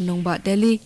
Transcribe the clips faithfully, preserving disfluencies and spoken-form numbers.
Nongbah Delhi.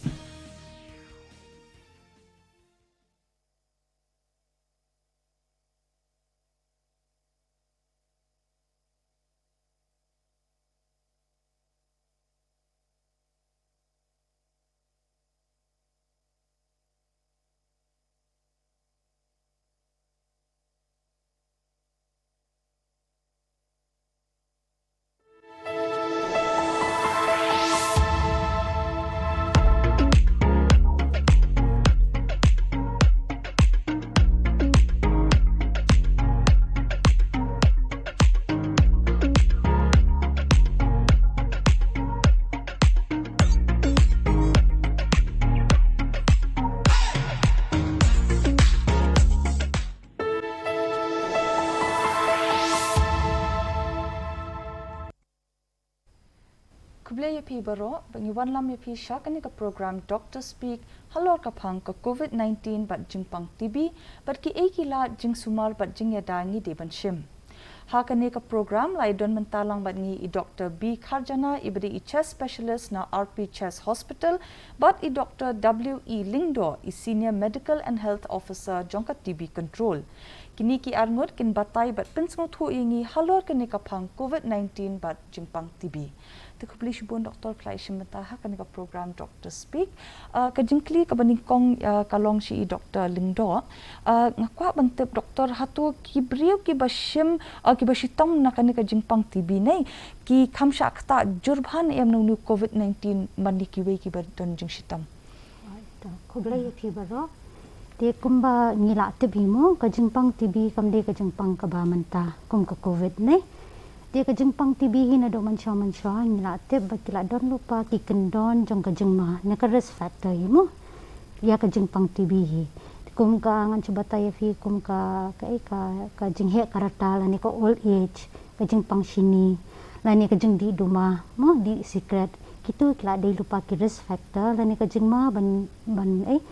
Khublei ïa phi baroh, ba ngi wanlam ïa phi sha kane ka program Doctor Speak, halor ka phang ka covid nineteen bad jingpang T B, bad kiei ki lad jingsumar bad jingïada ngi dei ban shim. Ha kane ka program la ïadon mynta lang bad ngi i Doctor B Kharjana, i ba dei i chest specialist na R P Chest Hospital, bad i Doctor W E Lyngdoh, i senior medical and health officer jong ka T B control. Kine ki arngut kin batai bad pynsngewthuh ïa ngi halor kane ka phang covid nineteen bad jingpang T B. Te khublei shibun Doctor, phi la ïashim bynta ha kane ka program Doctor Speak. Ah, ka jingkylli kaba nyngkong, ah, ka long sha i Doctor Lyngdoh. Ah, nga kwah ban tip Doctor, hato ki briew kiba shim, ah, kiba shitom na kane ka jingpang T B ne, ki kham shah ktah jur bha ne em na une u covid nineteen ban ïa kiwei kiba don jingshitom? Khublei ïa phi baroh. Te kumba ngi la tip hi mo, ka jingpang T B kam dei ka jingpang kaba mynta kum ka covid ne. Te ka jingpang T B hi naduh mynshuwa mynshuwa ngi la tip ba ki la don lypa ki kyndon jong ka jingma, ne ka risk factor hi mo, ïa ka jingpang T B hi. Kum ka ngan shu batai ïa phi kum ka, ka, ka, ka jingheh ka rta lane ka old age, ka jingpang shini, lane ka jingdih duma mo, dih sikret. Kito ki la dei lypa ki risk factor lane ka jingma ban, ban, eh,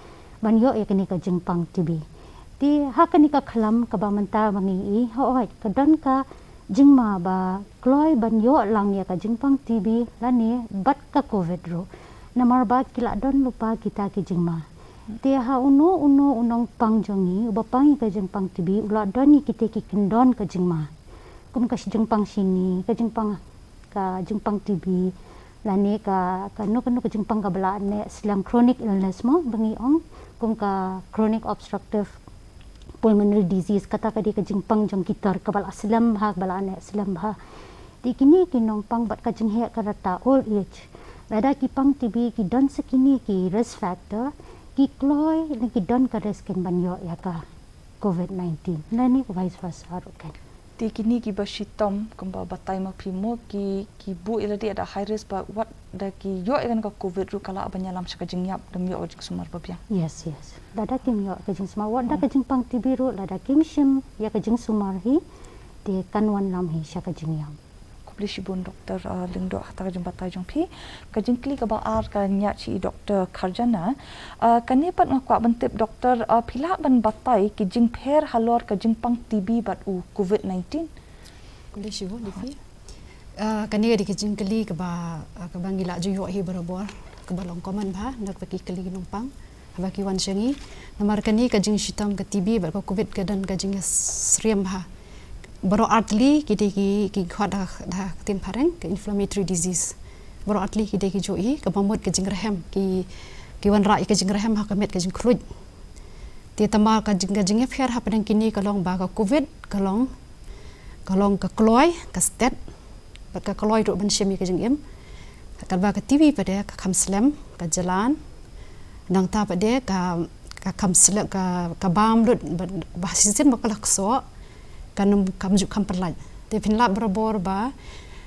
ban ïoh ïa kane ka jingpang T B. Te ha kane ka khlam kaba mynta ba ngi ïohi, hooid ka don ka jingma ba kloi ban ïoh lang ïa ka jingpang T B lane bad ka covid ruh. Namar ba ki la don lypa kita ki jingma. Te ha uno uno u nongpang jong ngi uba pang ïa ka jingpang T B u la don ïa kita ki kyndon ka jingma. Kum ka jingpang shini, ka jingpang, ka jingpang T B, lane ka, kano kano ka jingpang kaba la neh slem, chronic illness mo ba ngi ong, kum ka chronic obstructive pulmonary disease, kata ka dei ka jingpang jong ki tor kaba la slem bha, kaba la neh slem bha. Te kine ki nongpang bad ka jingheh ka rta, old age, lada ki pang T B ki don sa kine ki risk factor, ki kloi ne ki don ka risk kein ban ïoh ïa ka covid nineteen lane vice versa ruh kein. Te kine kiba shitom kumba batai ma phi mo, ki, ki buh ïa lade da high risk ba wat da ki ïoh ïa kane ka covid ruh ka lah ban ïalam sha ka jingïap, da ym ïoh ka jingsumar ba biang. Yes, yes. Lada kim ïoh ka jingsumar, wat da ka jingpang T B ruh, lada kim shim ïa ka jingsumar hi, te kan wanlam hi sha ka jingïap. Khublei shibun Doctor, ah, Lyngdoh, ha kata ka jingbatai jong phi. Ka jingkylli kaba ar ka ïaid sha i Doctor Kharjana. Ah, kane pat nga kwah ban tip Doctor, ah, phi lah ban batai ki jingpher halor ka jingpang T B bad u covid nineteen? Khublei shibun ïa phi. Ah, kane ka dei ka jingkylli kaba, ah, kaba ngi la ju ïohi barabor, kaba long common bha na kaba ki kylli ki nongpang haba ki wan sha ngi. Namar kane ka jingshitom ka T B bad ka covid ka don ka jingsyriem bha. Baroh artylli ki dei ki, ki khot da, da ka ktien phareng ka inflammatory disease. Baroh artylli ki dei ki ju ïohi, kaba mut ka jingrhem, ki, ki wanrah ïa ka jingrhem ha ka met, ka jingkhluit. Te tangba ka jing, ka jingïapher hapdeng kine ka long ba ka covid ka long, ka long ka kloi, ka stet, bad ka kloi ruh ban shim ïa ka jingim. Katba ka T B pat de ka kham slem, ka jlan, nangta pat de ka, ka kham slem, ka, ka bam lut, bad ba shisien ba ka la ksoh, kan, kam ju kham pynlait. Te phin lap barabor ba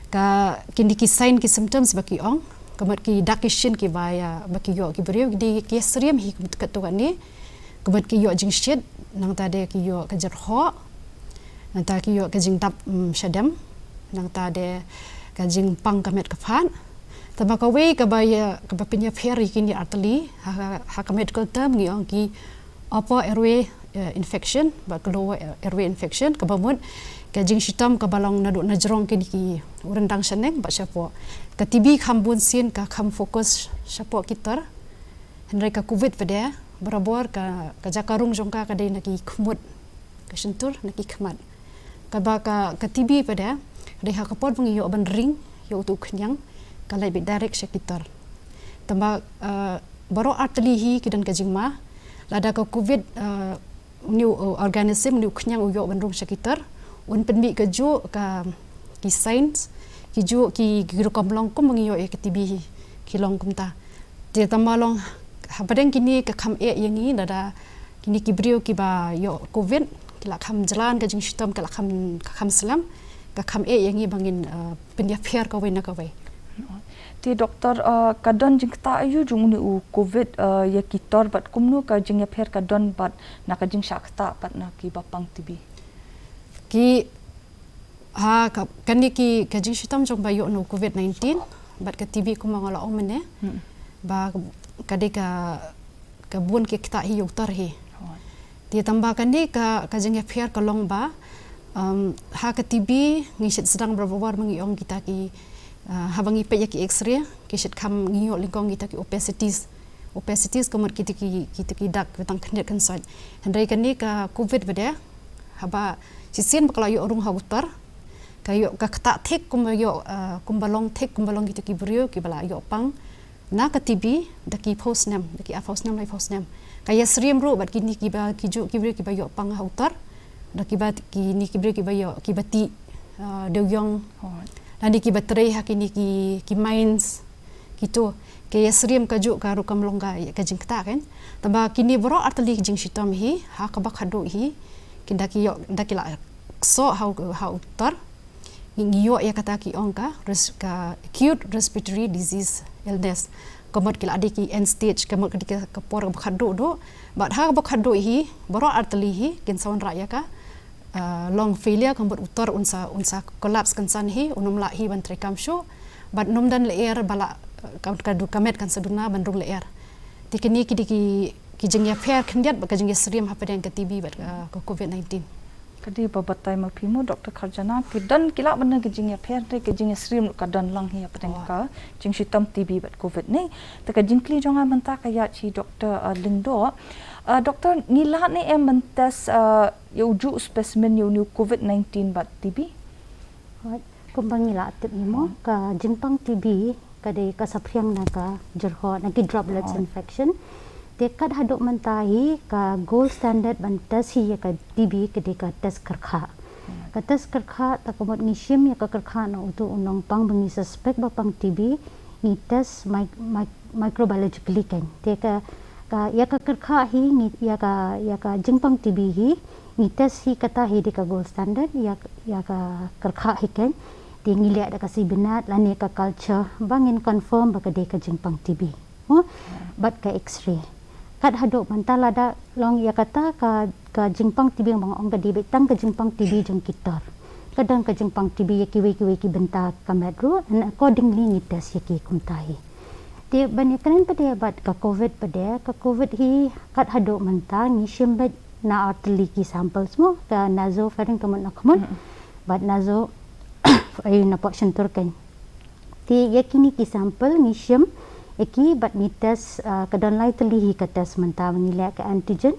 ka, kine ki sign ki symptoms ba ki ong, ka mut ki dak ki shin kiba ïa, ba ki ïoh ki briew, ki dei ki ïasyriem hi katto katne. Ka mut ki ïoh jingshit, nangta de ki ïoh ka jyrhoh, nangta ki ïoh ka jingdap, mm, shadem, nangta de ka jingpang ka met ka phad. Tangba kawei kaba ïa, kaba pynïapher ïa kine artylli, ha, ha, ha ka medical term ngi ong ki upper airway, eh, infection bad ka lower airway infection, kaba mut ka jingshitom kaba long naduh najrong kine ki u ryndang shaneng bad shapoh. Ka T B kham bun sien ka kham focus shapoh ki tor. Hynrei ka covid pat de, barabor ka, ka jaka rung jong ka ka dei na ki khmut, ka shyntur, na ki khmat. Kaba ka, ka T B pat de, dei ha ka por ba ngi ïoh ban ring ïa utu u khñiang, ka leit beit direct sha ki tor. Tangba, eh, baroh artylli hi ki don ka jingma. Lada ka covid, eh, une u, eh, organism, une u khñiang u ïoh ban rung sha ki tor, un pynmih kajuh ka, ki signs, kijuh ki, ki rukom long kum ba ngi ïoh ïa ka T B hi, ki long kumta. Te tangba long, hapdeng kine ka kham eh ïa ngi, lada kine ki briew kiba ïoh covid ki la kham jlan, ka jingshitom ka la kham, ka kham slem, ka kham eh ïa ngi ba ngin, eh, pynïapher kawei na kawei. Te doktor, eh, ka don jingktah aïu jong une u covid, eh, ïa ki tor bad kumno ka jingïapher ka don bad na ka jingshah ktah bad na kiba pang T B? Ki, ha, ka, kane ki, ka jingshitom jong ba ïoh na u covid nineteen bad ka T B kumba nga la ong mynne, Hmm. ba ka dei ka, ka bun ki ktah hi ïa u tor hi. Te tangba kane ka, ka jingïapher ka long ba, um, ha ka T B ngi shait sdang barabor ba ngi ong kita ki, uh, haba ngi peit ïa ki X-ray, ki shait kham, ngi ïoh lyngkong kita ki opacities. Opacities ka mut kita ki, kita ki dak ba tang khyndiat khynsoit. Hynrei kane ka covid pat de, haba shisien ba ka la ïoh rung ha u tor, ka ïoh ka ktah thik kumba ïoh, uh, kumba long thik, kumba long kita ki briew kiba la ïoh pang na ka T B da ki phew snem, da ki arphew snem, laiphew snem. Ka ïasyriem ruh bad kine kiba, kijuh ki briew kiba ïoh pang ha u tor, da kiba, kine ki briew kiba ïoh, kiba tih, uh, dewïong. Oh. Lane kiba trei ha kine ki, ki mines, kito. Ka ïasyriem kajuh ka rukom long ka, ka jingktah kan. Tangba kine baroh artylli ki jingshitom hi, ha kaba khadduh hi, ki da ki ïoh, da ki la ksoh ha u, ha u tor. Ngi, ngi ïoh ïa kata ki ong ka res-, ka acute respiratory disease illness. Ka mut ki la dei ki end stage, ka mut ka dei ka, ka por kaba khadduh duh. Bad ha kaba khadduh hi, baroh artylli hi, kin sa wanrah ïa ka, uh, lung failure, ka mut u tor un sa, un sa collapse kynsan hi, un ym lah hi ban treikam shuh. Bad ym don lyer ba la, uh, ka, ka du-, ka met kan sa duna ban rung lyer. Te kine ki dei ki, ki jingïapher khyndiat bad ka jingïasyriem hapdeng ka T B bad, uh, ka covid nineteen. Ka dei ba batai ma phi mo, Doktor Kharjana, ki don ki lah ban don ka jingïapher, te ka jingïasyriem ruh ka don lang hi hapdeng Oh. ka jingshitom T B bad covid ne. Te ka jingkylli jong nga mynta ka ïa sha Doktor, uh, Lyngdoh. Uh, Doktor, ngi lah ne em ban test, uh, ïa u juh specimen ïa une u covid nineteen bad T B? Right. Kumba ngi la tip hi mo, Oh. ka jingpang T B ka dei ka saphriang na ka jyrhoh, na ki droplets Oh. infection. Te kat haduh mynta hi ka gold standard ban test hi ïa ka T B ka dei ka test kyrkhah. Ka test kyrkhah, ta ka mut ngi shim ïa ka kyrkhah na utu u nongpang ba ngi suspect ba pang T B, ngi test mic-, mic-, microbiologically kan. Te ka, ka, ïa ka kyrkhah hi, ngi, ïa ka, ïa ka jingpang T B hi, ngi test hi kata hi dei ka gold standard, ïa, ïa ka kyrkhah hi kan. Te ngi leh da ka sibynnat lane ka culture ba ngin confirm ba ka dei ka jingpang T B. Mo? Bad ka X-ray. Kat haduh mynta lada long ïa kata ka, ka jingpang T B ba nga ong ka dei beit tang ka jingpang T B jong ki tor. Ka don ka jingpang T B ïa kiwei kiwei ki bynta ka met ruh, and accordingly ngi test ïa ki kumta hi. Te ban ïakren pat de bad ka covid pat de, ka covid hi kat haduh mynta ngi shim beit na artylli ki samples mo, ka nasopharynx ka mut na khmut, Mm. bad naso, ai, na pok shyntur kan. Te ïa kine ki sample ngi shim ïa ki bad ngi test, ah, ka don lai tylli hi ka test mynta ba ngi leh ka antigen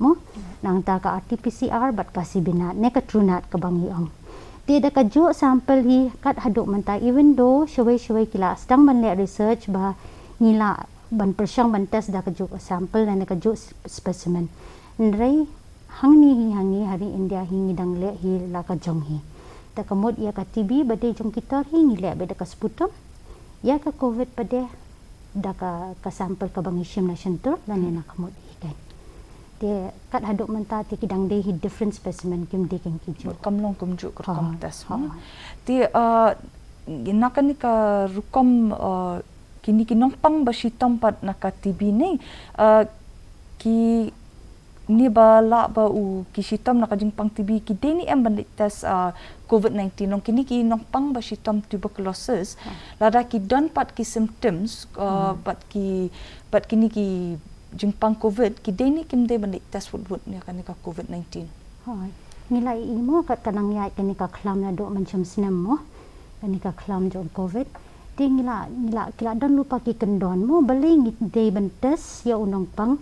mo, nangta ka R T P C R bad ka sibynnat ne ka TrueNat kaba ngi ong. Te da kajuh sample hi kat haduh mynta, even though shawei shawei ki la sdang ban leh research ba ngi lah ban pyrshang ban test da kajuh sample ne kajuh s-, specimen. Hynrei hangne hi, hangne ha ri India hi ngi dang leh hi la ka jong hi. Da ka mut ïa ka T B ba dei jong ki tor hi ngi leh beit da ka sputum. Ïa ka covid pat de da ka, ka sample kaba ngi shim na shyntur lane na khmut hi kan. Te kat haduh mynta te ki dang dei hi different specimen, kim dei kan kijuh. Kam long kumjuh ka rukom Ha, test ha. mo. Te, uh, na kane ka rukom, uh, kine ki nongpang ba shitom pat na ka T B ne, uh, ki ne ba lah ba u ki shitom na ka jingpang T B, ki dei ne em ban leit test, ah, covid nineteen? Long kine ki nongpang ba shitom tuberculosis, Ha. lada ki don pat ki symptoms, ah, Hmm. bad ki, bad kine ki jingpang covid, ki dei ne kim dei ban leit test wut wut ne kane ka covid nineteen? Hooid. Ngi la ïohi mo kat ka nang ïaid kane ka khlam naduh mynshem snem mo. Kane ka khlam jong covid. Te ngi la, ngi la, ki la don lypa ki kyndon mo, balei ngi dei ban test ïa u nongpang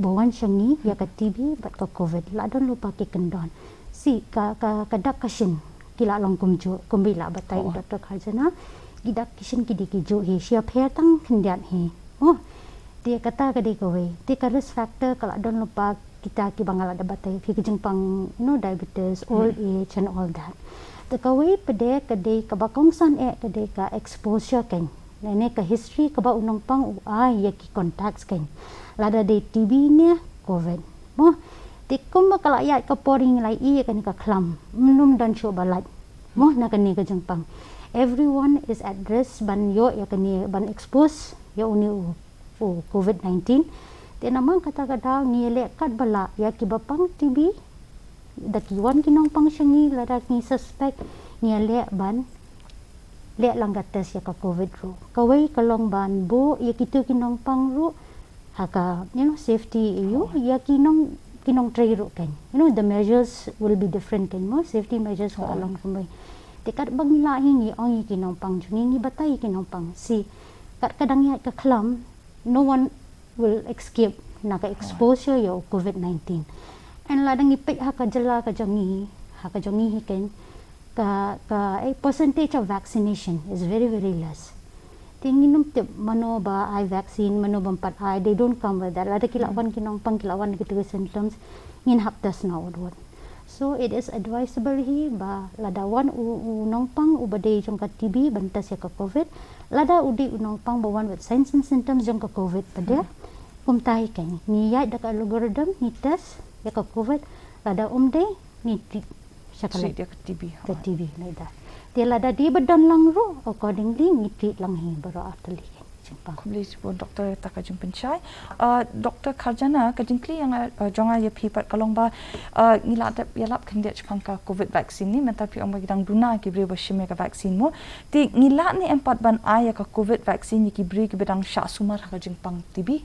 ba wan sha ngi ïa ka T B bad ka COVID, la don lypa ki kyndon. Shi ka, ka, ka dak ka shin ki la long kumjuh, kumba i la batai i Doctor Kharjana, ki dak ki shin ki dei kijuh hi, shi ïapher tang khyndiat hi. Oh, te kata ka dei kawei. Te ka risk factor ka la don lypa kita kiba nga la da batai phi, ka jingpang, you know, diabetes, old age and all that. Te kawei pat de ka dei kaba kongsan eh ka dei ka exposure kein. Lane ka history kaba u nongpang u ai ïa ki contacts kein. Lada dei T B ne COVID. Mo, te kumba ka la ïaid ka por ngi la ïohi ïa kane ka khlam, ym don shuh ba lait. Mo, na kane ka jingpang, everyone is at risk ban ïoh ïa kane, ban expose ïa une u, u COVID nineteen. Te namar kata ka daw ngi leh katba lah ïa kiba pang T B, da ki wan ki nongpang sha ngi, lada ngi suspect, ngi leh ban leh lang ka test ïa ka COVID ruh. Kawei ka long ban buh ïa kito ki nongpang ruh ha ka, you know, safety ïa u, ïa ki nong, ki nongtrei ruh kein. You know, the measures will be different kein mo, safety measures ka long kumwei. Te katba ngi lah hi ngi ong ïa ki nongpang jong ngi, ngi batai ïa ki nongpang. Shi kat ka dang ïaid ka khlam, no one will escape na ka exposure ïa u COVID nineteen. And lada ngi peit ha ka jylla ka jong ngi, ha ka jong ngi hi kein, ka, ka, eh, percentage of vaccination is very, very less. Te ngin ym tip mano ba ai vaccine, mano bym pat ai, they don't come with that. Lada ki la wan ki nongpang, ki la wan kito ki symptoms, ngin hap test noh wut wut. So it is advisable hi ba lada wan u, u nongpang uba dei jong ka T B ban test ïa ka COVID, lada u dei u nongpang ba wan with signs and symptoms jong ka COVID pat de, kumta hi kein, ngi ïaid da ka algorithm, ngi test ïa ka COVID, lada um dei, ngi treat sha ka, treat ïa ka T B. Ka T B, like that. Te lada dei ba don lang ruh, accordingly ngi treat lang hi baroh artylli. Khublei shibun Doctor ïa kata ka jingpynshai. Uh, Doctor Kharjana, ka jingkylli ïa nga, uh, jong nga ïa phi pat ka long ba, uh, ngi la dep ïalap khyndiat shaphang ka COVID vaccine ne, mynta phi ong ba ki dang duna ki briew ba shim ïa ka vaccine mo. Te ngi lah ne em pat ban ai ïa ka COVID vaccine ïa ki briew kiba dang shah sumar ha ka jingpang T B?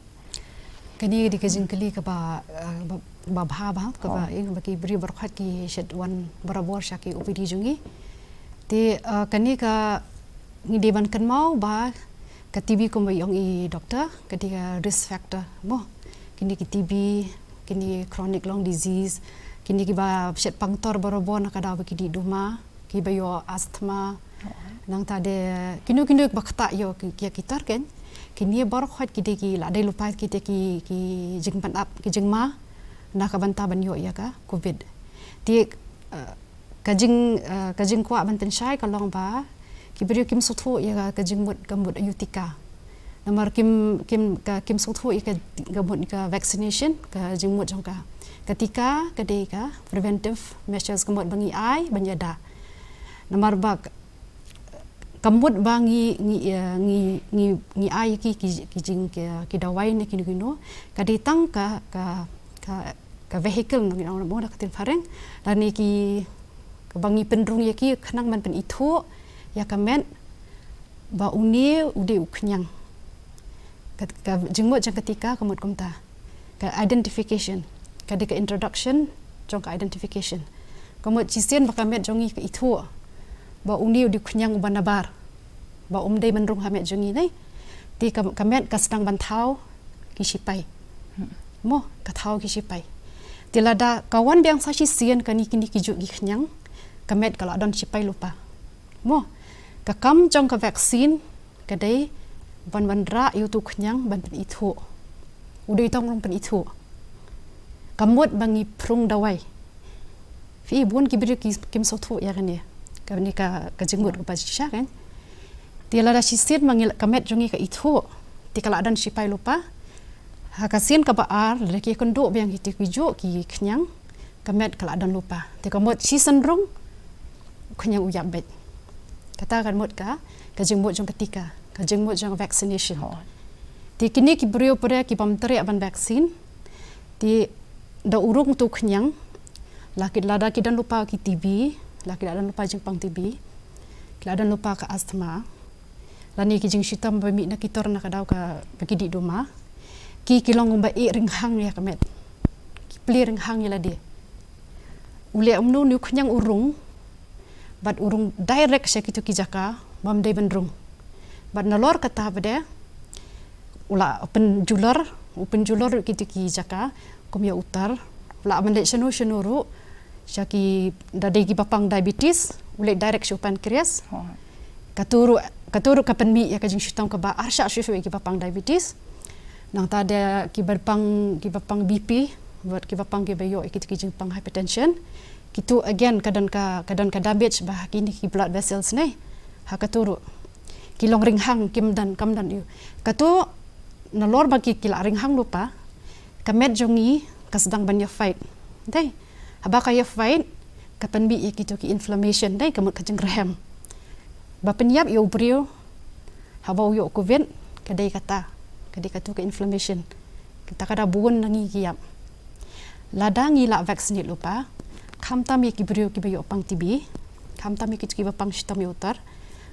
Kane ka dei ka jingkylli kaba, uh, ba, ba bha bha, kaba, eh, ba ki briew baroh khoit ki shait wan barabor sha ki O P D jong ngi. Te, uh, kane ka ngi dei ban kynmaw ba ka T B kumba ong i doctor, ka dei ka risk factor mo. Kine ki T B, kine chronic lung disease, kine kiba shait pang tor barabor na ka daw ba ki dih duma, kiba ïoh asthma. Nangta de kino kino ba ktah ïoh ki, ki, ki tor kein. Kine baroh khoit ki dei ki, la dei lypa kita ki, ki jingpynap, ki jingma na ka bynta ban ïoh ïa ka COVID. Te, uh, ka jing, uh, ka jingkwah ban pynshai ka long ba ki briew kim sngewthuh ïa ka, ka jingmut ka mut aïu tika. Namar kim, kim, ka, kim sngewthuh ïa ka, ka mut ka vaccination, ka jingmut jong ka. Ka tika ka dei ka preventive measures, ka mut ba ngi ai ban ïada. Namar ba ka, ka mut ba ngi, ngi, eh, ngi, ngi, ngi ai ki, ki, ki jing, ki, ki dawai ne kino kino, ka dei tang ka, ka, ka, ka vehicle, ngi ong mo da ka ktien phareng, lane ki, kaba ngi pynrung ïa ki khnang ban pynithuh ïa ka met ba une u dei u khñiang. Ka, ka jingmut jong ka tika ka mut kumta. Ka identification, ka dei ka introduction jong ka identification. Ka mut shisien ba ka met jong ngi ka ithuh ba une u dei u khñiang uba nabar, ba um dei ban rung ha met jong ngi ne. Te ka, ka met ka sdang ban thaw ki shipai. Mo, ka thaw ki shipai. Te lada ka wan biang sa shisien kane, kine kijuh ki khñiang, ka met ka la don shipai lypa. Mo, ka kam jong ka vaccine ka dei ban wanrah ïa uto u khñiang ban pynithuh. U dei tang rung pynithuh. Ka mut ba ngi pynrung dawai. Phi i bun ki briew ki, kim sngewthuh ïa kane. Kane ka, ka jingmut kaba shisha kein. Te lada shisien ba ngi la, ka met jong ngi ka ithuh, te ka la don shipai lypa. Ha ka sien kaba ar, lada ki kynduh biang kito kijuh ki khñiang, ka met ka la don lypa. Te ka mut shisien rung u khñiang u ïap beit. Kata ka mut ka, ka jingmut jong ka tika, ka jingmut jong ka vaccination. Te kine ki briew pat de ki bym treh ban vaccine, te da u rung uto u khñiang, la ki, lada ki don lypa ki T B, la ki la don lypa jingpang T B, ki la don lypa ka asthma, lane ki jingshitom ba mih na ki tor na ka daw ka, ba ki dih duma, ki, ki long kumba ïeh rynghang ïa ka met. Ki plie rynghang ïa lade. U leh kumno une u khñiang u rung, bad u rung direct sha kito ki jaka bym dei ban rung. Bad nalor kata pat de u la pynjulor, u pynjulor ruh kito ki jaka kum ïa u tar, u la ban leit shano shano ruh, sha ki, da dei kiba pang diabetes u leit direct sha u pancreas. Katu ruh, katu ruh ka pynmih ïa ka jingshitom kaba arshah shuh shuh ïa kiba pang diabetes. Nangta de kiba pang, kiba pang B P, bad kiba pang kiba ïoh ïa kito ki jingpang hypertension. Kitu again ka don ka, ka don ka damage ba ha kine ki blood vessels ne. Ha katu ruh ki long ringhang, kim don, kam don ïa u. Katu nalor ba ki, ki la ringhang lypa, ka met jong ngi ka sdang ban ïa fight. Dei, haba ka ïa fight, ka pynmih ïa kito ki inflammation, dei, ka mut ka jingrhem. Ba pynïap ïa u briew haba u ïoh covid, ka dei kata, ka dei katu ka inflammation. Kata ka da bun na ngi ki ïap. Lada ngi la vaccinate lypa, khamtam ïa ki briew kiba ïoh pang T B, khamtam ïa kito kiba pang shitom ïa u tar,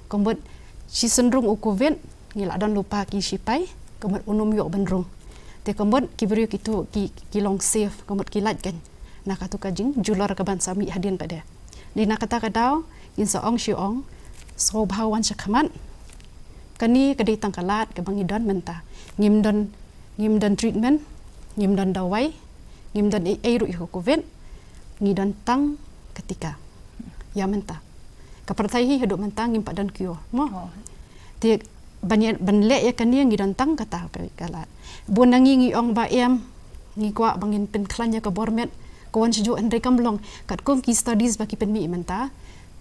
ka mut shisynrung u covid, ngi la don lypa ki shipai, ka mut un ym ïoh ban rung. Te ka mut ki briew kito ki, ki long safe, ka mut ki lait kein na katu ka jingjulor kaban sa mih hadien pat de. Dei na kata ka daw ngin sa ong shi ong, sngewbha wan sha khmat. Kane ka dei tang ka lad kaba ngi don mynta. Ngim don, ngim don treatment, ngim don dawai, ngim don ei ei ruh ïa ka covid. Ngi don tang ka tika ïa mynta. Ka pyrthei hi haduh mynta ngim pat don cure mo. Te ban ïa, ban leh ïa kane ngi don tang kata ka, ka lad. Bun na ngi ngi ong ba em, ngi kwah ba ngin pynkhlaiñ ïa ka bor met, ka wan shuh shuh, hynrei kam long katkum ki studies ba ki pynmih mynta.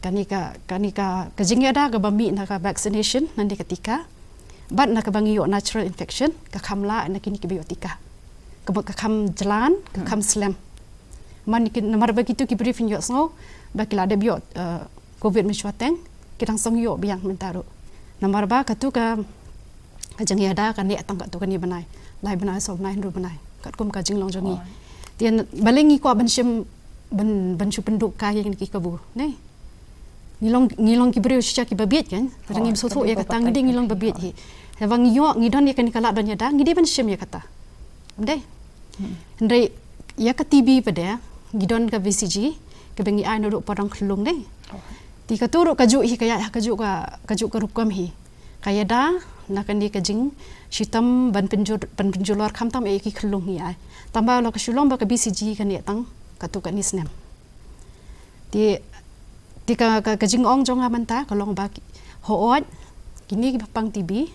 Kane ka, kane ka, ka jingïada kaba mih na ka vaccination, na kane ka tika, bad na kaba ngi ïoh natural infection, ka kham lah na kine kiba ïoh tika. Ka, ka kham jlan, ka kham slem. Man ki, namar ba kito ki briew phin ïohsngew ba ki la dep ïoh, eh, covid mynshuwa teng, ki dang song ïoh biang mynta ruh. Namar ba katu ka, ka jingïada ka neh tang katto katne bnai, lai bnai, saw bnai, hynriew bnai, katkum ka jinglong jong ngi. Te balei ngi kwah ban shim, ban, ban shu pynduh kai ïa kine ki kabu ne. Ngi long, ngi long ki briew shisha kiba bieit kein. Lada ngim sngewthuh ïa kata, ngi dei ngi long ba bieit hi. Haba ngi ïoh, ngi don ïa kane ka lad ban ïada, ngi dei ban shim ïa kata. Em dei? Hynrei ïa ka T B pat de ngi don ka B C G kaba ngi ai naduh por dang khyllung dei. Te katu ruh kajuh hi ka ïaid ha kajuh ka, kajuh ka rukom hi. Ka ïada na kane ka jingshitom ban pynjul, ban pynjulor khamtam ïa ki khyllung ngi ai. Tangba la ka shu long ba ka B C G ka neh tang katto katne snem. Te, te ka, ka, ka jingong jong nga mynta ka long ba ki, hooid, kine kiba pang T B,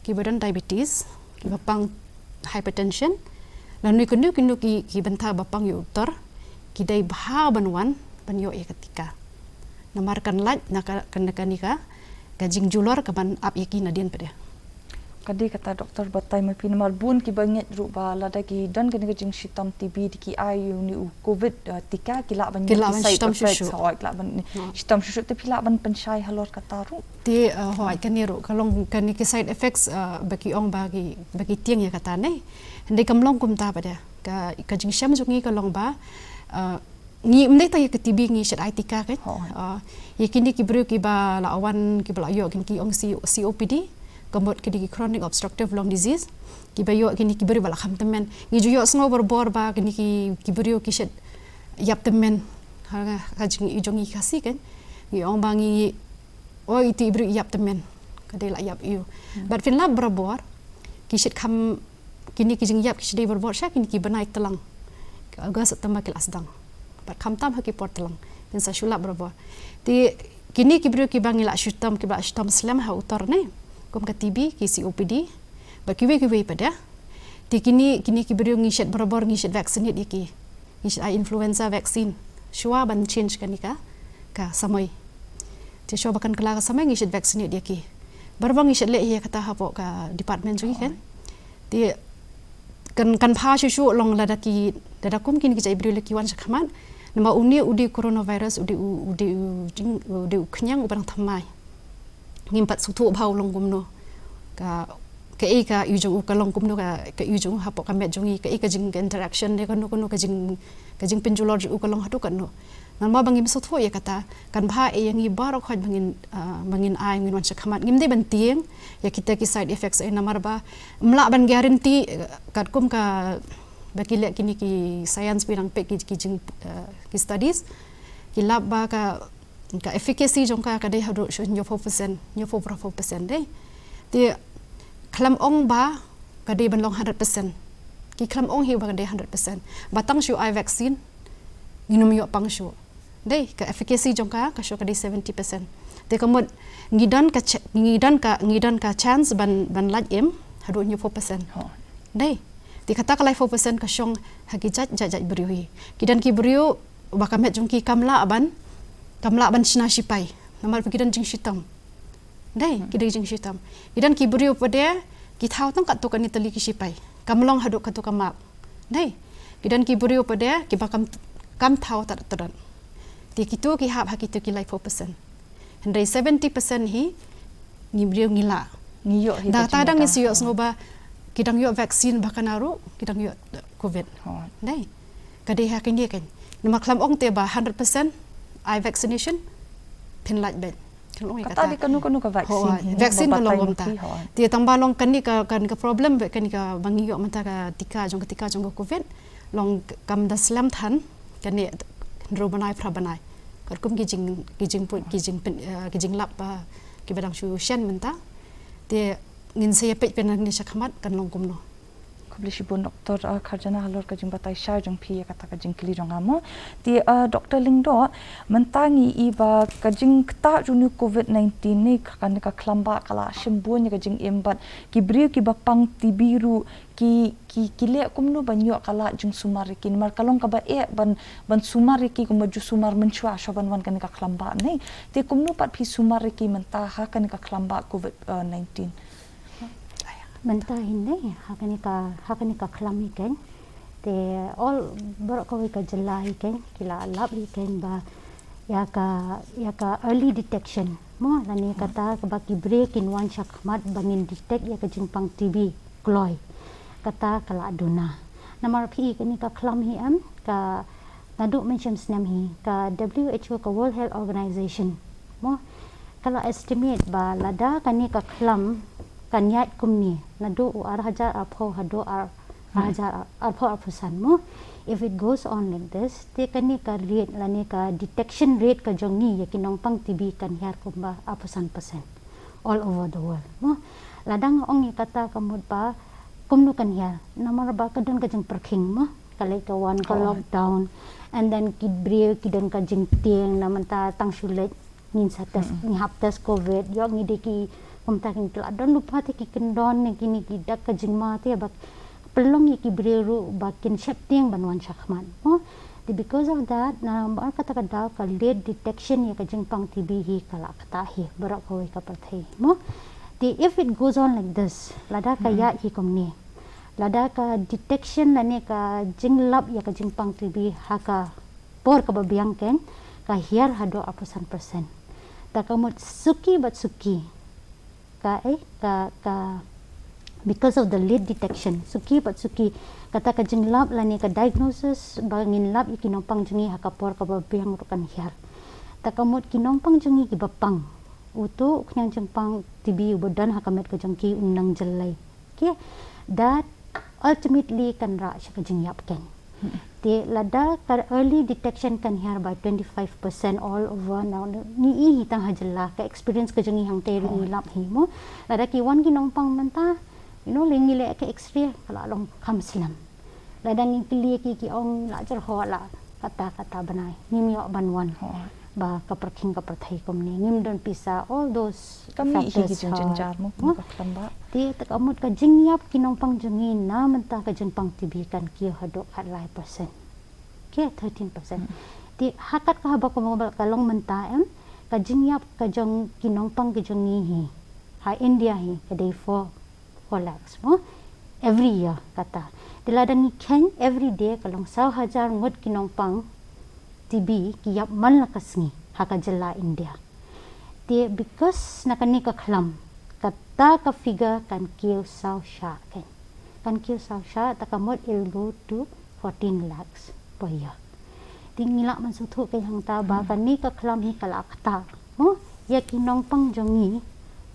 kiba don diabetes, kiba pang hypertension, lane kino kino ki, ki bynta ba pang ïa u tor, ki dei bha ban wan ban ïoh ïa ka tika. Namar kan lait na ka, kan, na kane ka, ka jingjulor kaban ap ïa ki nadien pat de. Ka dei kata doktor, batai ma phi, namar bun kiba ngeit ruh ba lada ki don kane ka jingshitom T B te ki ai ïa une u covid, eh, tika, ki lah ban, ki lah ban side effects, hooid, ki lah ban shitom shuh shuh. Te phi lah ban pynshai halor kata ruh? Te, eh, hooid, kane ruh ka long kane ki side effects, eh, ba ki ong ba ki, ba ki tieng ïa kata ne. Hynrei kam long kumta pat de. Ka, ka jingshem jong ngi ka long ba, eh, ngi ym dei tang ïa ka T B ngi shait ai tika kein. Ah, ïa kine ki briew kiba la wan, kiba la ïoh kine ki ong C-, C O P D, ka mut kine ki chronic obstructive lung disease, kiba ïoh kine ki briew ba la kham tymmen. Ngi ju ïohsngew barabor ba kine ki, ki briew ki shait ïap tymmen. Ha, ha jingïohi jong ngi Khasi kein, ngi ong ba ngi, oh, ito i briew i ïap tymmen, ka dei la ïap ïa u. Bad phin lap barabor, ki shait kham, kine ki jingïap ki shait dei barabor sha kine ki bnai tlang, ka August, September ki la sdang. Bad khamtam ha ki por tlang, phin sa shu lap barabor. Te kine ki briew kiba ngi la shitom, kiba la shitom slem ha u tor ne, kum ka T B, ki C O P D, bad kiwei kiwei pat de. Te kine, kine ki briew ngi shait barabor, ngi shait vaccinate ïa ki. Ngi shait ai influenza vaccine shuwa ban change kane ka, ka samoi. Te shuwa ba kan kylla ka samoi ngi shait vaccinate ïa ki. Barabor ngi shait leh ïa kata hapoh ka department jong ngi kein. Te kan, kan bha shuh shuh long lada ki, lada kum kine ki jait briew la ki wan sha khmat. Namar une u dei u coronavirus, u dei u, u dei u jing, u dei u khñiang uba dang thymmai. Ngim pat sngewthuh bha u long kumno. Ka, kaei ka ïoh jong u ka long kumno, ka, ka ïoh jong u hapoh ka met jong ngi, kaei ka jing, ka interaction ne, kano kano ka jing, ka jingpynjulor jong u ka long haduh katno. Namar ba ngim sngewthuh ïa kata, kan bha ïa ngi baroh khoit ba ngin, ah, ba ngin ai, ngin wan sha khmat. Ngim dei ban tieng ïa kita ki side effects, eh, namar ba ym lah ban guarantee, eh, katkum kaba ki leh kine ki science, ba dang peit ki, ki jing, eh, ki studies, ki lap ba ka, ka efficacy jong ka ka dei haduh shu hynñiewphew percent, hynñiewphew phraphew percent dei. Te khlem ong ba ka dei ban long hundred percent. Ki khlem ong hi ba ka dei hundred percent. Ba tang shu ai vaccine, ngin ym ïoh pang shuh. Dei, ka efficacy jong ka, ka shuh ka dei seventy percent. Te ka mut, ngi don ka ch-, ngi don ka, ngi don ka chance ban, ban lait im, haduh hynñiewphew percent. Dei. Te kata ka laiphew percent ka shong ha ki jait, jait, jait briew hi. Ki don ki briew, ba ka met jong ki kam lah ban, kam lah ban shna shipai. Namar ba ki don jingshitom. Dei, ki don jingshitom. Ki don ki briew pat de, ki thaw tang katto katne tylli ki shipai. Kam long haduh katto ka mark. Dei, ki don ki briew pat de, kiba kam, kam thaw tad tad. Te kito ki hap ha kito ki laiphew percent. Hynrei seventy percent hi, ngi briew ngi lah. Ngi ïoh hi. Da ka ta dang ngi shu ïohsngew ba, ki dang ïoh vaccine ba kane ruh, ki dang ïoh covid. Dei. Ka dei ha kine kein. Namar khlem ong te ba hundred percent ai vaccination, phin lait beit. Khlem ong ïa kata. Kata dei kano kano ka vaccine hi, vaccine ba long kumta. Te tang ba long kane ka, kane ka problem, kane kaba ngi ïoh mynta ka tika jong, ka tika jong ka covid, long kam da slem than, kane hynriew bnai phra bnai. Katkum ki jing, ki jingput, ki jing pyn-, eh, ki jinglap ba, kiba dang shu shen mynta. Te ngin sa ïa peit pynban ne shakhmat kan long kumno. Khublei shibun Doctor, uh, Kharjana halor ka jingbatai shai jong phi ïa kata ka jingkylli jong nga mo. Te, uh, Doctor Lyngdoh, mynta ngi i ba ka jingktah jong u covid nineteen ne ka, kane ka khlambah ka la shim bun ïa ka jingim bad ki briew kiba pang T B ruh ki, ki, ki leh kumno ban ïoh ka lad jingsumar ïa ki namar ka long kaba eh ban, ban sumar ïa ki kumba ju sumar mynshuwa shuwa ban wan kane ka khlambah ne. Te kumno pat phi sumar ïa ki mynta ha kane ka khlambah covid, uh, nineteen. Mynta hi ne, ha kane ka, ha kane ka khlam hi kein. Te all baroh kawei ka jylla hi kein, ki la lap hi kein ba ïa ka, ïa ka early detection. Mo, lane kata kaba ki briew kin wan shakhmat ba ngin detect ïa ka jingpang T B kloi. Kata ka la duna. Namar phi i kane ka khlam hi em, ka naduh mynshem snem hi, ka W H O, ka World Health Organization. Mo, ka la estimate ba lada kane ka khlam kan ïaid kumne, naduh u ar hajar arphew haduh ar, ar hajar arphew arphew san mo. If it goes on like this, te kane ka rate lane ka detection rate ka jong ngi ïa ki nongpang T B kan hiar kumba arphew san percent all over the world mo. Lada nga ong ïa kata ka mut ba kumno kan hiar, namar ba ka don ka jingpyrkhing mo. Ka leit ka wan ka lockdown, and then ki briew ki don ka jingtieng namar ta tang shu leit ngin sa test, ngi hap test covid, ïoh ngi dei ki, kumta kin tla don lypa te ki kyndon ne kine ki dak ka jingma te ba pynlong ïa ki briew ruh ba kin sheptieng ban wan shakhmat mo. Te because of that, namar kata ka daw ka late detection ïa ka jingpang T B hi ka la ktah hi baroh kawei ka pyrthei mo. Te if it goes on like this, lada ka ïaid hi kumne, lada ka detection lane ka jinglap ïa ka jingpang T B ha ka por kaba biang kein, ka hiar haduh arphew san percent. Ta ka mut suki bad suki, ka, eh, ka, ka, because of the late detection, suki bad suki, kata ka jinglap lane ka diagnosis ba ngin lap ïa ki nongpang jong ngi ha ka por kaba biang ruh kan hiar. Ta ka mut ki nongpang jong ngi kiba pang, uto u khñiang jingpang T B uba don ha ka met ka jong ki un nang jyllei. Okay, that ultimately kan rah sha ka jingïap kein. Te lada ka early detection kan hiar by twenty-five percent all over now, ngi i hi tang ha jylla, ka experience ka jong ngi hangtei ruh ngi lap hi mo. Lada ki wan ki nongpang mynta, you know, lei ngi leh ka X-ray ka la long kham slem. Lada ngi kylli ki, ki ong la jyrhoh la kata kata bnai, ngim ïoh ban wan. Ba ka pyrkhing ka pyrthei kumne, ngim don pisa, all those factors. Ka mih hi ki jingjynjar mo, ka khlambah. Te ta ka mut ka jingïap ki nongpang jong ngi na mynta ka jingpang T B kan kiew haduh khatlai percent. Kiew thirteen percent. Te ha kat ka haba ka mobile ka long mynta em, ka jingïap ka jong ki nongpang ka jong ngi hi ha India hi ka dei four four lakhs mo, every year kata. Te lada ngi kheiñ every day ka long saw hajar ngut ki nongpang T B ki ïap man la ka sngi ha ka jylla India. Te because na kane ka khlam, kata ka figure kan kiew saw shah kein. Kan kiew saw shah, ta ka mut it'll go to fourteen lakhs per year. Te ngi lah ban sngewthuh kein hangta ba kane ka khlam hi ka la ktah mo ïa ki nongpang jong ngi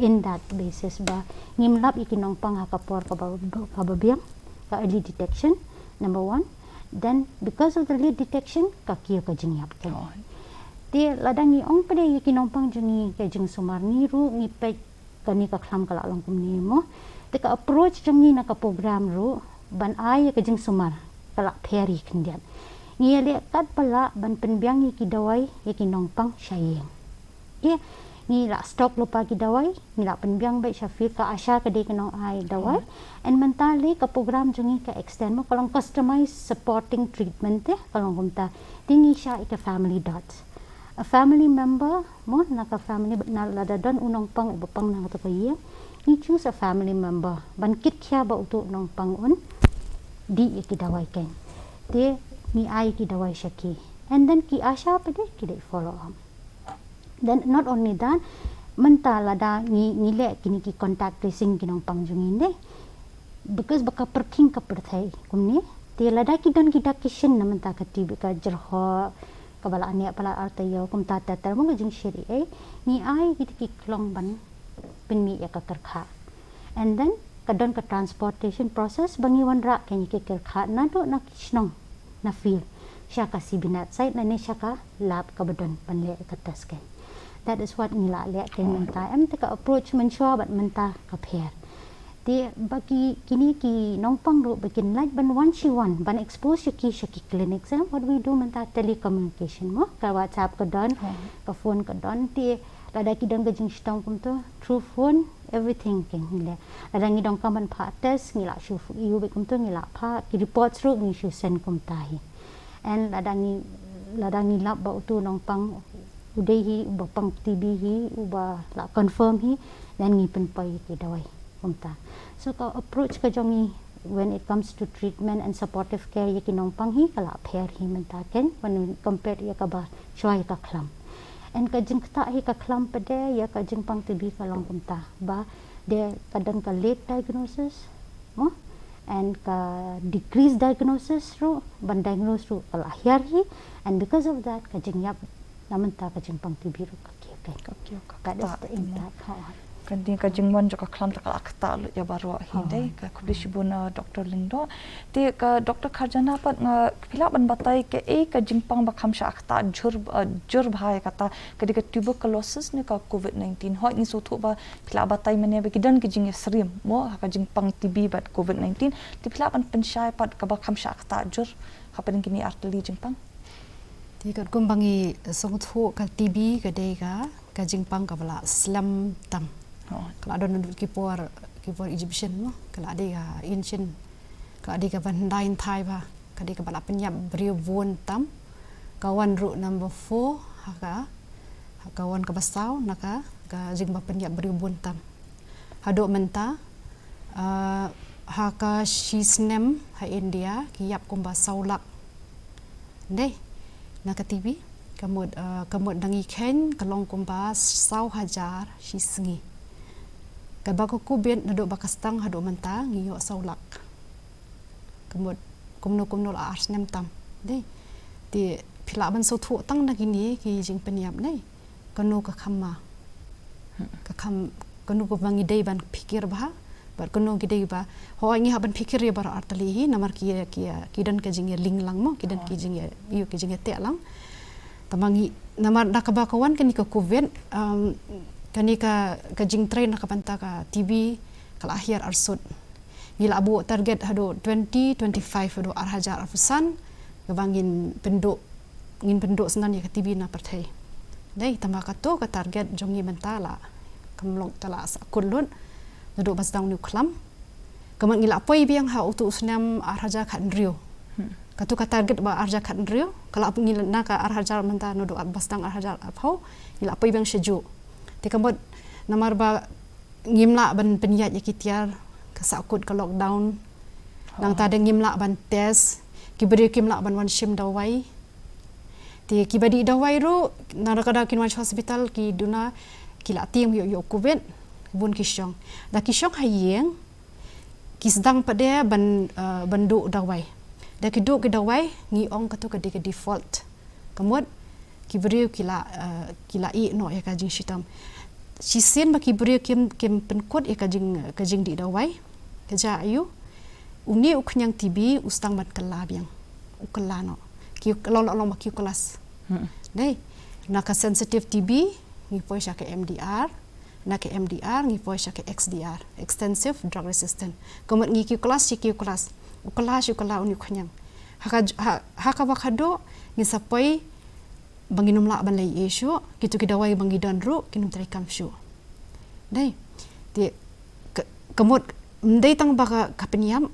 in that basis ba ngim lap ïa ki nongpang ha ka por kaba, kaba biang, ka early detection, number one. Then because of the late detection ka kiew ka jingïap kein. Te lada ngi ong pat de ïa ki nongpang jong ngi ka jingsumar, ngi ruh ngi peit kane ka khlam ka la long kumne mo. Te ka approach jong ngi na ka program ruh ban ai ïa ka jingsumar ka la pher hi khyndiat. Ngi ïaleh katba lah ban pynbiang ïa ki dawai ïa ki nongpang sha ïing. Ngi la stock lypa ki dawai, ngi la pynbiang beit sha field, ka ASHA ka dei ka nongai dawai. And mynta lei ka program jong ngi ka extend mo, ka long customized supporting treatment te, ka long kumta. Te ngi shah ïa ka family dot. A family member mo, na ka family, na lada don u nongpang uba pang na kato ka ïing, ngi choose a family member ban kit khia ba uto u nongpang un dih ïa ki dawai kein. Te ngi ai ki dawai sha ki. And then ki ASHA pat de ki dei follow up. Then not only that, mynta lada ngi, ngi leh kine ki contact tracing ki nongpang jong ngi ne, because ba ka pyrkhing ka pyrthei kumne. Te lada ki don ki dak ki shin na mynta ka TB, ka jyrhoh, kaba la neh palat ar taïew, kumta ter ter mo, ka jingshit ei ei, ngi ai kita ki khlong ban pynmih ïa ka kyrkhah. And then ka don ka transportation process ba ngi wanrah kein ïa ki kyrkhah naduh na ki shnong na field sha ka CBNet site lane sha ka lab kaba don ban leh ïa ka test kein. That is what ngi la leh kein mynta. Em, te ka approach mynshuwa bad mynta ka pher. Te ba ki, kine ki nongpang ruh ba kin lait ban wan shi wan ban expose ïa ki sha ki clinics, em, what we do mynta, telecommunication mo, ka WhatsApp ka don, ka phone ka don. Te lada ki don ka jingshitom kumto, through phone, everything kein ngi leh. Lada ngi donkam ban phah test, ngi la shu ïoh beit kumto, ngi la phah, ki reports ruh ngi shu send kumta hi. And lada ngi, lada ngi lap ba uto u nongpang u dei hi uba pang TB hi, uba la confirm hi, then ngi pynpoi ïa ki dawai kumta. So ka approach ka jong ngi when it comes to treatment and supportive care ïa ki nongpang hi ka la pher hi mynta kein when we compare ïa kaba shuwa ïa ka khlam. And ka jingktah hi ka khlam pat de ïa ka jingpang TB ka long kumta ba de ka don ka late diagnosis mo, and ka decrease diagnosis ruh, ban diagnose ruh ka la hiar hi, and because of that ka jingïap na mynta ka jingpang TB ruh ka kiew kein. Ka kiew, ka ktah. That is the impact. Ka dei ka jingwan jong ka khlam te ka la ktah lut ïa baroh hi. Dei, ka khublei shibun, uh, Doctor Lyngdoh. Te ka Doctor Kharjana pat, nga, phi lah ban batai kaei ka jingpang ba kham shah ktah jur, uh, jur bha ïa kata, ka dei ka tuberculosis ne ka COVID nineteen? Hooid, ngi sngewthuh ba phi lah batai mynne ba ki don ki jingïasyriem mo ha ka jingpang TB bad COVID nineteen. Te phi lah ban pynshai pat kaba kham shah ktah jur hapdeng kine artylli jingpang? Te katkum ba ngi sngewthuh ka TB ka dei ka, ka jingpang kaba la slem tam. Ka la don naduh ki por, ki por Egyptian mo, ka la dei ka ancient, ka la dei kaba hyndai hynthai bha, ka dei kaba la pynïap briew bun tam. Ka wan ruh number four ha ka, ha ka wan kaba saw na ka, ka jingba pynïap briew bun tam. Haduh mynta, uh, ha ka shi snem ha India ki ïap kumba saw lak. Dei, na ka TB, ka mut, uh, ka mut da ngi khein ka long kumba saw hajar shi sngi. Kaba ka COVID naduh ba ka sdang haduh mynta ngi ïoh saw lak. Ka mut kumno kumno la ar snem tam. Dei. Te phi lah ban sngewthuh tang na kine ki jingpynïap, dei. Kano ka kham ma. Ka kham, kano kaba ngi dei ban phikir bha bad kano ki dei ba, hooid, ngi hap ban phikir ïa baroh artylli hi, namar ki, ki, ki don ka jingïalink lang mo, ki don ki jingïa, ïoh, ki jingïateh lang. Tangba ngi, namar da kaba ka wan kane ka COVID, um, kane ka, ka jingtrei na ka bynta ka TB ka la hiar arsut. Ngi la buh target haduh twenty twenty-five, haduh ar hajar arphew san, kaba ngin pynduh, ngin pynduh syndon ïa ka TB na pyrthei. Dei, tangba kato ka target jong ngi mynta la, kam long, ka la sahkut lut naduh ba sdang une u khlam. Ka mut ngi la poi biang ha uto u snem ar hajar khathynriew. Kato ka target ba ar hajar khathynriew, ka la, ngi la, na ka ar hajar mynta naduh ba sdang ar hajar arphew, ngi la poi biang sha juh. Te ka mut namar ba ngim lah ban pynïaid ïa ki tiar, ka sahkut ka lockdown. Nangta de ngim lah ban test, ki briew kim lah ban wan shim dawai. Te kiba dih dawai ruh, na ka daw kin wan sha hospital ki duna ki la tieng ïoh, ïoh COVID, bun ki shong. Da ki shong ha ïing, ki sdang pat de ban, uh, ban duh dawai. Da ki duh ki dawai, ngi ong kato ka dei ka default. Ka mut, ki briew ki la, uh, ki la ïeh noh ïa ka jingshitom. Shisien ba ki briew kim, kim pynkut ïa ka jing, ka jingdih dawai. Ka jia aïu, une u khñiang TB u sdang ban kylla biang. U kylla noh. Ki long, long, long ba ki u klas. Dei, na ka sensitive TB, ngi poi sha ka MDR. Na ka M D R ngi poi sha ka X D R, extensive drug resistant. Ka mut ngi kiew klas shi kiew klas, u klas shi u klas u ni khñiang. Ha ka, ha, ha kaba khadduh ngin sa poi ba ngin ym lah ban leh ei ei shuh, kito ki dawai ba ngi don ruh kin ym treikam shuh. Dei. Te ka, ka mut ym dei tang ba ka, ka pynïap,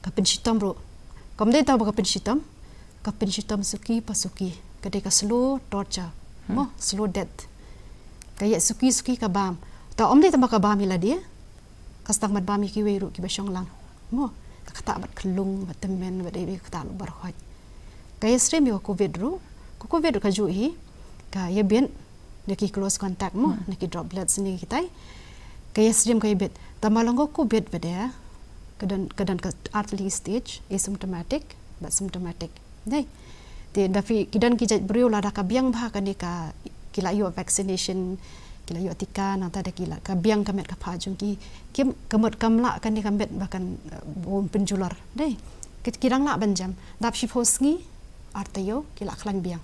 ka pynshitom ruh. Ka ym dei tang ba ka pynshitom, ka pynshitom suki pa suki. Ka dei ka slow torture. Mo, slow death. Ka ïa suki suki ka bam. Ta ym dei tang ba ka bam ïa lade, ka sdang ban bam ïa kiwei ruh kiba shong lang. Mo, ka ktah bad khyllung, bad tymmen, bad ei ei, ka ktah lypa baroh. Ka ïa syriem ïa ka covid ruh, ka covid ruh ka juh hi, ka ïa bit na ki close contact mo, na ki droplets ne kitai. Ka ïa syriem ka ïa bit. Tangba long ka covid pat de, ka don, ka don ka early stage, asymptomatic bad symptomatic. Dei. Te da phi, ki don ki jait briew lada ka biang bha kane ka, ki la ïoh vaccination, ki la ïoh tika, nangta da ki la, ka biang ka met ka phah jong ki, kim, ka mut kam lah kane ka met ba kan, eh, bun pynjulor. Dei. Ki, ki dang lah ban jem. Dap shiphew sngi, ar taïew, ki la khlaiñ biang.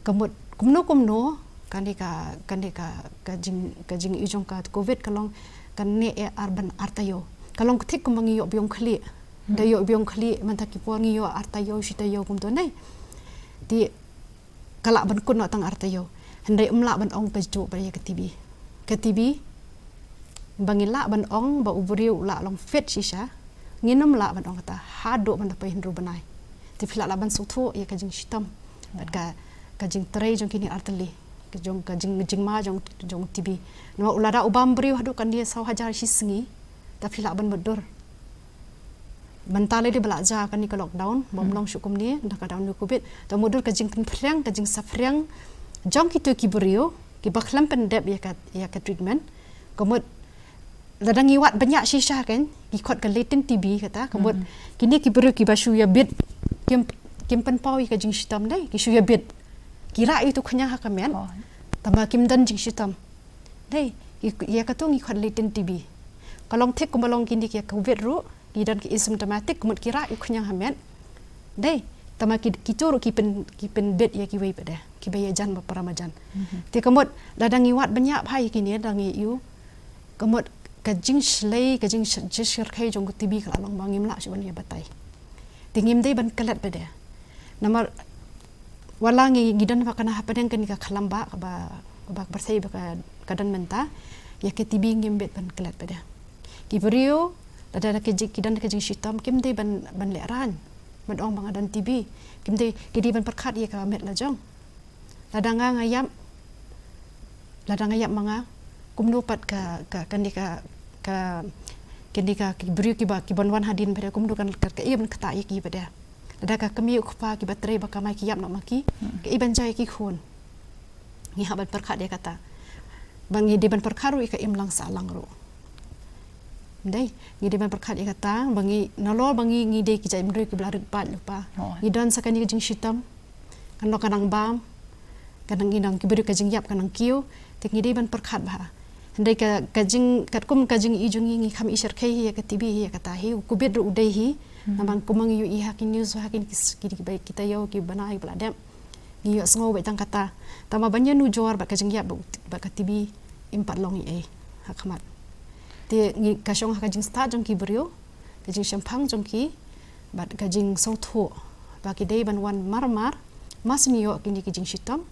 Ka mut kumno kumno, kane ka, kane ka, ka jing, ka jingïohi jong ka covid ka long, kane eh ar ban ar taïew. Ka long thik kumba ngi ïoh biang khlieh. Da ïoh biang khlieh, mynta ki por ngi ïoh ar taïew, shi taïew kumto nai. Te ka lah ban kut noh tang ar taïew. Hynrei ym lah ban ong ba juh pat ïa ka T B. Ka T B, ba ngi lah ban ong ba u briew u lah long fit shisha, ngin ym lah ban ong kata haduh ban da poi hynriew bnai. Te phi lah lah ban sngewthuh ïa ka jingshitom bad ka, ka jingtrei jong kine ar tylli, ka jong, ka jing, jingma jong, jong T B. Namar lada u bam briew haduh kane saw hajar shi sngi, ta phi lah ban mutdur. Mynta lei dei ba la jia kane ka lockdown, bym long shuh kumne, da ka down u covid. Ta mutdur ka jingpynphriang, ka jingsaphriang jong kito ki briew kiba khlem pyndep ïa ka, ïa ka treatment. Ka mut lada ngi wad bniah shisha kan, ki khot ka latent T B kata, ka mut kine ki briew kiba shu ïa bit, kim, kim pynpaw ïa ka jingshitom dei, ki shu ïa bit. Ki rah ïa uto u khñiang ha ka met. Tangba kim don jingshitom. Dei, ïa, ïa kato ngi khot latent T B. Ka long thik kumba long kine ki ïa covid ruh, ki don ki asymptomatic, ka mut ki rah ïa u khñiang ha met. Dei, tangba ki, kito ruh ki pyn, ki pynbit ïa kiwei pat de, kiba ïajan bad para marjan. Te ka mut lada ngi wad bniah bha ïa kine, da ngi ïohi, ka mut ka jingshlei, ka jingsh-, jingshyrkhei jong ka T B ka la long ba ngim lah shuh ban ïa batai. Te ngim dei ban klet pat de. Namar wat la ngi, ngi don ba kane hapdeng kane ka khlam ba, kaba, kaba pyrthei ba ka, ka don mynta, ïa ka T B ngim bit ban klet pat de. Ki briew, lada ki jing, ki don ka jingshitom, kim dei ban, ban lehraiñ. Ban ong ba nga don T B. Kim dei, ki dei ban pyrkhat ïa ka met la jong. Lada nga nga ïap, lada nga ïap ma nga, kumno pat ka, ka, kane ka, ka, kane ka, ki briew kiba, kiban wan hadien pat de, kumno kan, ka, ka im ktah ïa ki pat de. Lada ka kmie u kpa kiba trei ba kamai ki ïap noh ma ki, ka im ban jia ïa ki khun. Ngi hap ban pyrkhat ïa kata. Ba ngi dei ban pyrkhat ruh ïa ka imlang sahlang ruh. Dei, ngi dei ban pyrkhat ïa kata, ba ngi, nalor ba ngi, ngi dei ki jait briew kiba la rit paid lypa. Ngi don sa kane ka jingshitom. Kan long ka nang bam, ka nang, ngi nang, ki briew ka jingïap ka nang kiew, te ngi dei ban pyrkhat bha. Hynrei ka, ka jing, katkum ka jingïohi jong ngi, ngi kham i shyrkhei hi ïa ka T B hi ïa kata hi, u covid ruh u dei hi. Namar kumba ngi ïohi ha ki news, ha ki, ki, ki, ki taïew, ki bnai ba la dep, ngi ïohsngew beit tang kata. Tangba ban ïa nujor bad ka jingïap bad, bad ka T B, im pat long ei ei ha khmat. Te ngi, ka shong ha ka jingstad jong ki briew, ka jingshemphang jong ki, bad ka jingsngewthuh ba ki dei ban wan mar mar, ma shu ïoh kine ki jingshitom,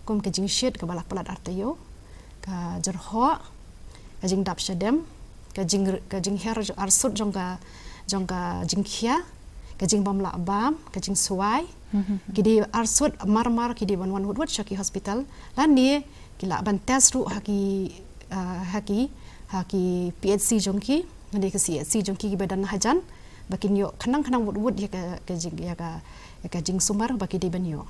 kum ka jingshit kaba la palat ar taïew, ka jyrhoh, ka jingdap shadem, ka jing, ka jingher arsut jong ka, jong ka jingkhia, ka jingbym lah bam, ka jingswai. Ki dei arsut mar mar, ki dei ban wan wut wut sha ki hospital. Lane ki lah ban test ruh ha ki, ah, ha ki, ha ki P H C jong ki, lane ka C H C jong ki kiba don hajan, ba kin ïoh khnang khnang wut wut ïa ka, ka jing, ïa ka, ïa ka jingsumar ba ki dei ban ïoh.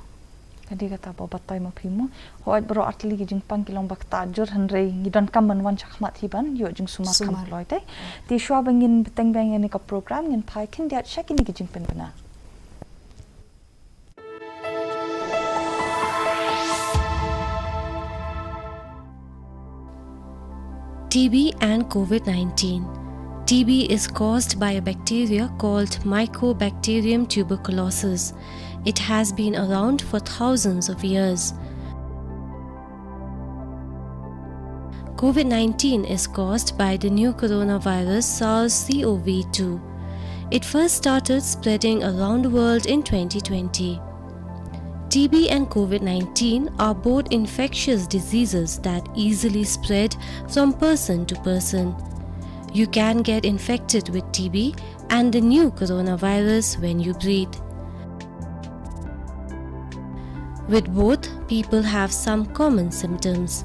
Ka dei kata ba batai ma phi mo. Hooid, baroh artylli ki jingpang ki long ba ktah jur, hynrei ngi donkam ban wan shakhmat hi ban ïoh jingsumar kham kloi te. Te shuwa ba ngin bteng biang ïa kane ka program, ngin phai khyndiat sha kine ki jingpynbna. T B and covid nineteen. T B is caused by a bacteria called Mycobacterium tuberculosis. It has been around for thousands of years. COVID nineteen is caused by the new coronavirus SARS-CoV two. It first started spreading around the world in twenty twenty. T B and COVID nineteen are both infectious diseases that easily spread from person to person. You can get infected with T B and the new coronavirus when you breathe. With both, people have some common symptoms.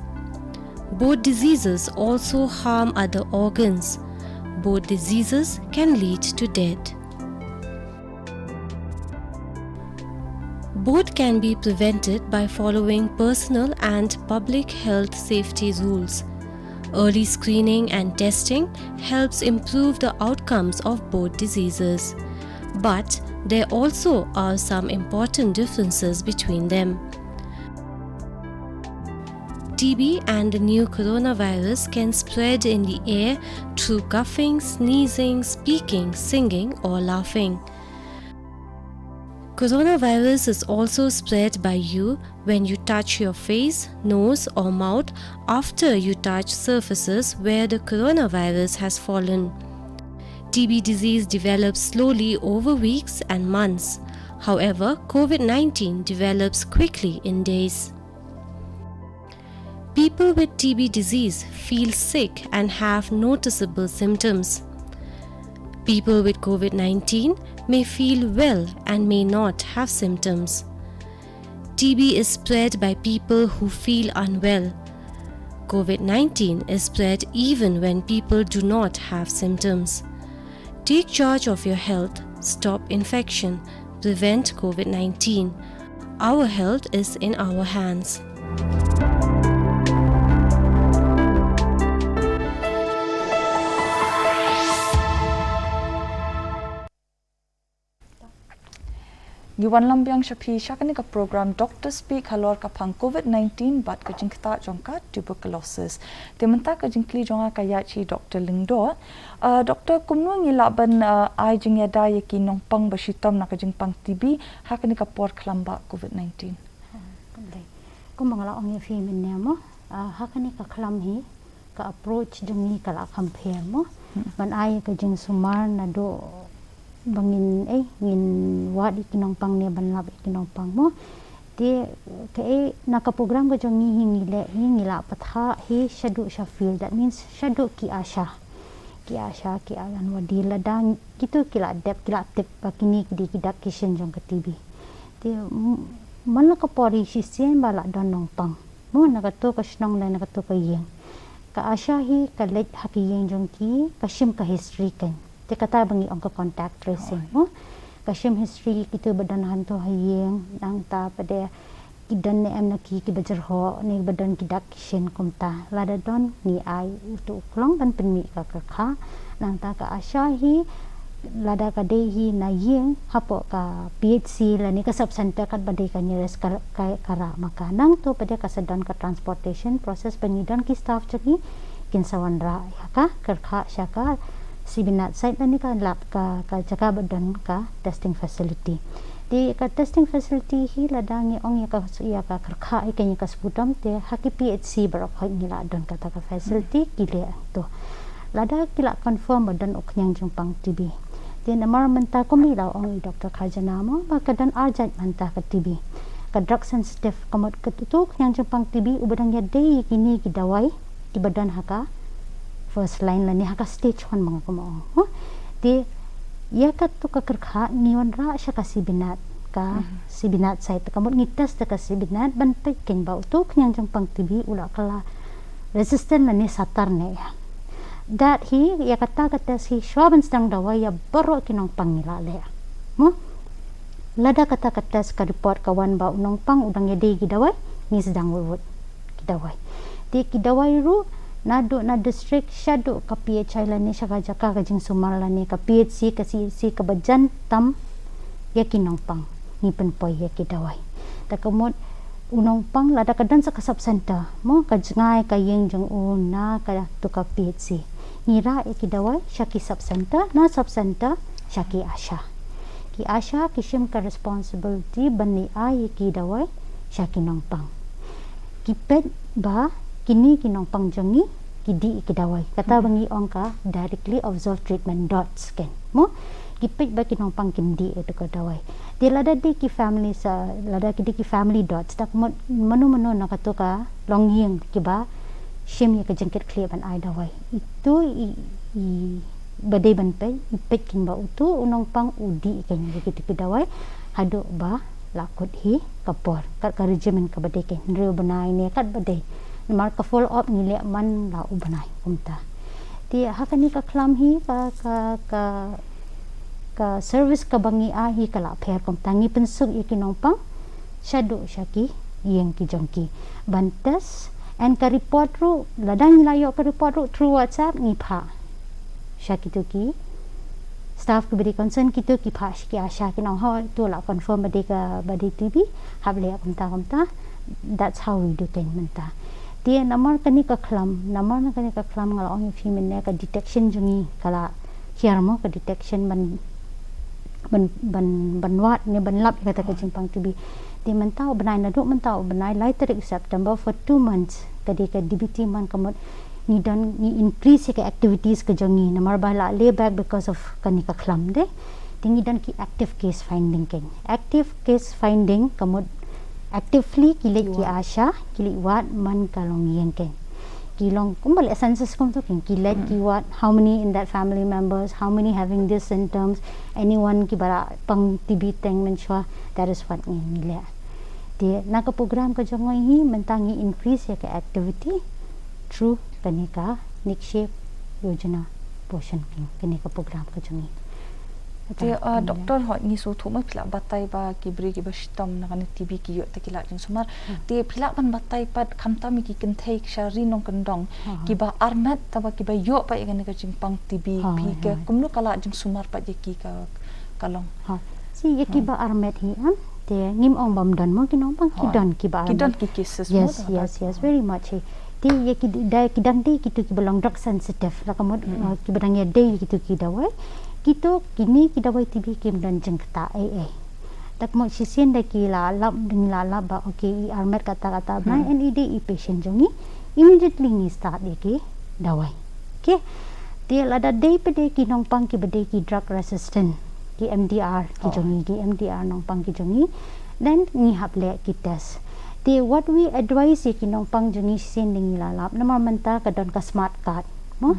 Both diseases also harm other organs. Both diseases can lead to death. Both can be prevented by following personal and public health safety rules. Early screening and testing helps improve the outcomes of both diseases. But there also are some important differences between them. T B and the new coronavirus can spread in the air through coughing, sneezing, speaking, singing, or laughing. Coronavirus is also spread by you when you touch your face, nose, or mouth after you touch surfaces where the coronavirus has fallen. T B disease develops slowly over weeks and months. However, COVID nineteen develops quickly in days. People with T B disease feel sick and have noticeable symptoms. People with COVID nineteen may feel well and may not have symptoms. T B is spread by people who feel unwell. COVID nineteen is spread even when people do not have symptoms. Take charge of your health, stop infection, prevent COVID nineteen. Our health is in our hands. Ngi wanlam biang sha phi sha kane ka program Doctor Speak halor ka phang COVID nineteen bad ka jingktah jong ka tuberculosis. Te mynta ka jingkylli jong nga ka ïaid sha Doctor Lyngdoh. Ah, Doctor, kumno ngi lah ban, ah, ai jingïada ïa ki nongpang ba shitom na ka jingpang T B ha kane ka por khlam ba COVID nineteen? Khublei. Kumba nga la ong ïa phi mynne mo, ah, ha kane ka khlam hi, ka approach jong ngi ka la kham pher mo. Hmm. Ban ai ka jingsumar naduh ba ngin, eh, ngin wad ïa ki nongpang ne ban lap ïa ki nongpang mo. Te kaei na ka program ka jong ngi hi ngi leh hi ngi la pynthah hi shaduh sha field. That means shaduh ki ASHA. Ki ASHA, ki Anganwadi lada kito ki la dep ki la tip ba kine ki dei ki dak ki shin jong ka T B. Te, mm, man la ka por hi shisien ba la don nongpang. Mo na kato ka shnong ne na kato ka ïing. Ka ASHA hi ka leit ha ka ïing jong ki, ka shim ka history kan. Te kata ba ngi ong ka contact tracing, mo. Ka shim history kito ba don hangto ha ïing, nangta pat de ki don ne em na ki, ki ba jyrhoh, ne ba don ki dak ki shin kumta. Lada don ngi ai uto u khlong ban pynmih ka kyrkha. Nangta ka ASHA hi lada ka dei hi na ïing hapoh ka P H C lane ka sub center kat ba dei ka nearest ka, ka, ka rah ma ka. Nangto pat de ka sa don ka transportation process ba ngi don ki staff jong ngi kin sa wanrah ïa ka kyrkha sha ka Sibinat site lane ka lab ka, ka jaka ba don ka testing facility. Te ka testing facility hi lada ngi ong ïa ka, ïa ka kyrkha ïa ka, ïa ka sputum te ha ki P H C baroh khoit ngi la don kata ka facility ki leh to. Lada ki la confirm ba don u khñiang jingpang T B. Te namar mynta kum i la ong i Doctor Khajana mo ba ka don arjait mynta ka T B. Ka drug sensitive ka mut ka tu, tu khñiang jingpang T B u ba dang ïadei ïa kine ki dawai ki ba don ha ka first line lane ha ka stage one ba nga kum ong. Huh? Te ïa katu ka kyrkha ngi wanrah sha ka Sibinat, ka Sibinat site ka mut ngi test da ka Sibinat ban peit kein ba utu khñiang jingpang T B u la kylla resistant lane satar ne ïa. Dat hi ïa kata ka test hi shuwa ban sdang dawai ïa baroh ki nongpang ngi la leh. Mo? Lada kata ka test ka report ka wan ba u nongpang u dang ïadei ki dawai, ngi sdang wut wut ki dawai. Te ki dawai ruh naduh na district shaduh ka P H I lane sha ka jaka ka jingsumar lane ka P H C ka C H C ka ba jan tam ïa ki nongpang ngi pynpoi ïa ki dawai. Ta ka mut u nongpang lada ka don sa ka sub center mo ka jngai ka ïing jong u na katu ka P H C. Ngi rah ïa ki dawai sha ki sub center, na sub center sha ki ASHA. Ki ASHA ki shim ka responsibility ban leit ai ïa ki dawai sha ki nongpang. Ki peit ba kine ki nongpang jong ngi ki dih ki dawai. Kata ba ngi ong ka directly observed treatment, DOTS, kan. Mo, ki peit ba ki nongpang kin dih ïa ka dawai. Te lada dei ki family sa, lada ki dei ki family DOTS, da ka mut mano mano na kato ka longïing kiba shim ïa ka jingkit khlieh ban ai dawai. Ito i, i ba dei ban peit, i peit kin ba uto u nongpang u dih kan ïa kito ki dawai haduh ba la kut hi ka por, kat ka regimen kaba dei kan, hynriew bnai ne kat ba dei. Namar ka follow up ngi leh man la u bnai kumta. Te ha kane ka khlam hi ka, ka, ka, ka service kaba ngi ai hi ka la pher kumta, ngi pynsuk ïa ki nongpang shaduh sha ki ïing ki jong ki ban test, and ka report ruh, lada ngi la ïoh ka report ruh through WhatsApp ngi phah sha kito ki staff kiba dei concern, kito ki phah sha ki ASHA, kin ong ho, to la confirm ba dei ka, ba dei TB, hap leh kumta kumta. That's how we do thing mynta. Te namar kane ka khlam, namar na kane ka khlam nga la ong ïa phi mynne ka detection jong ngi ka la hiar mo, ka detection ban, ban, ban, ban wad ne ban lap ïa kata ka jingpang TB. Te mynta u bnai, naduh mynta u bnai lai tarik September, for two months ka dei ka DBT month, ka mut ngi don, ngi increase ïa ka activities ka jong ngi namar ba la leh back because of kane ka khlam de. Te ngi don ki active case finding kan. Active case finding ka mut actively ki leit ki ASHA, ki leit wad man ka longïing kan. Ki long kumba leh census kumto kan, ki leit ki wad how many in that family members, how many having these symptoms, anyone kiba la pang TB teng mynshuwa, that is what ngi, ngi leh. Te na ka program ka jong ngi hi mynta ngi increase ïa ka activity through kane ka Nikshay Yojana Poshan, kane ka program ka jong ngi. Te, uh, Doctor, hooid, ngi sngewthuh ma phi la batai ba ki briew kiba shitom na kane TB ki ïoh ta ki lad jingsumar. Te phi lah ban batai pat khamtam ïa ki kynthei sha ri nongkyndong kiba armet tangba kiba ïoh pat ïa kane ka jingpang TB, phi ka kumno ka lad jingsumar pat ïa ki ka, ka long? Ha. Si ïa kiba armet hi, em, te ngim ong bym don mo ki nongpang, ki don kiba armet. Ki don ki cases mo. Yes, yes, yes, very much hi. Te ïa ki da, ki dang dei kito kiba long drug sensitive, la ka mut, uh, kiba dang ïadei kito ki dawai. Kito kine ki dawai TB kim don jingktah ei ei. Da ka mut shisien da ki la lap, da ngi la lap ba okay, i armet kata kata bnai, and i dei i patient jong ngi, immediately ngi start ïa ki dawai. Okay. Te lada dei pat de ki nongpang kiba dei ki drug resistant, ki MDR ki jong ngi, ki MDR nongpang ki jong ngi, then ngi hap leh ki test. Te what we advise ïa ki nongpang jong ngi shisien da ngi la lap, namar mynta ka don ka smart card mo.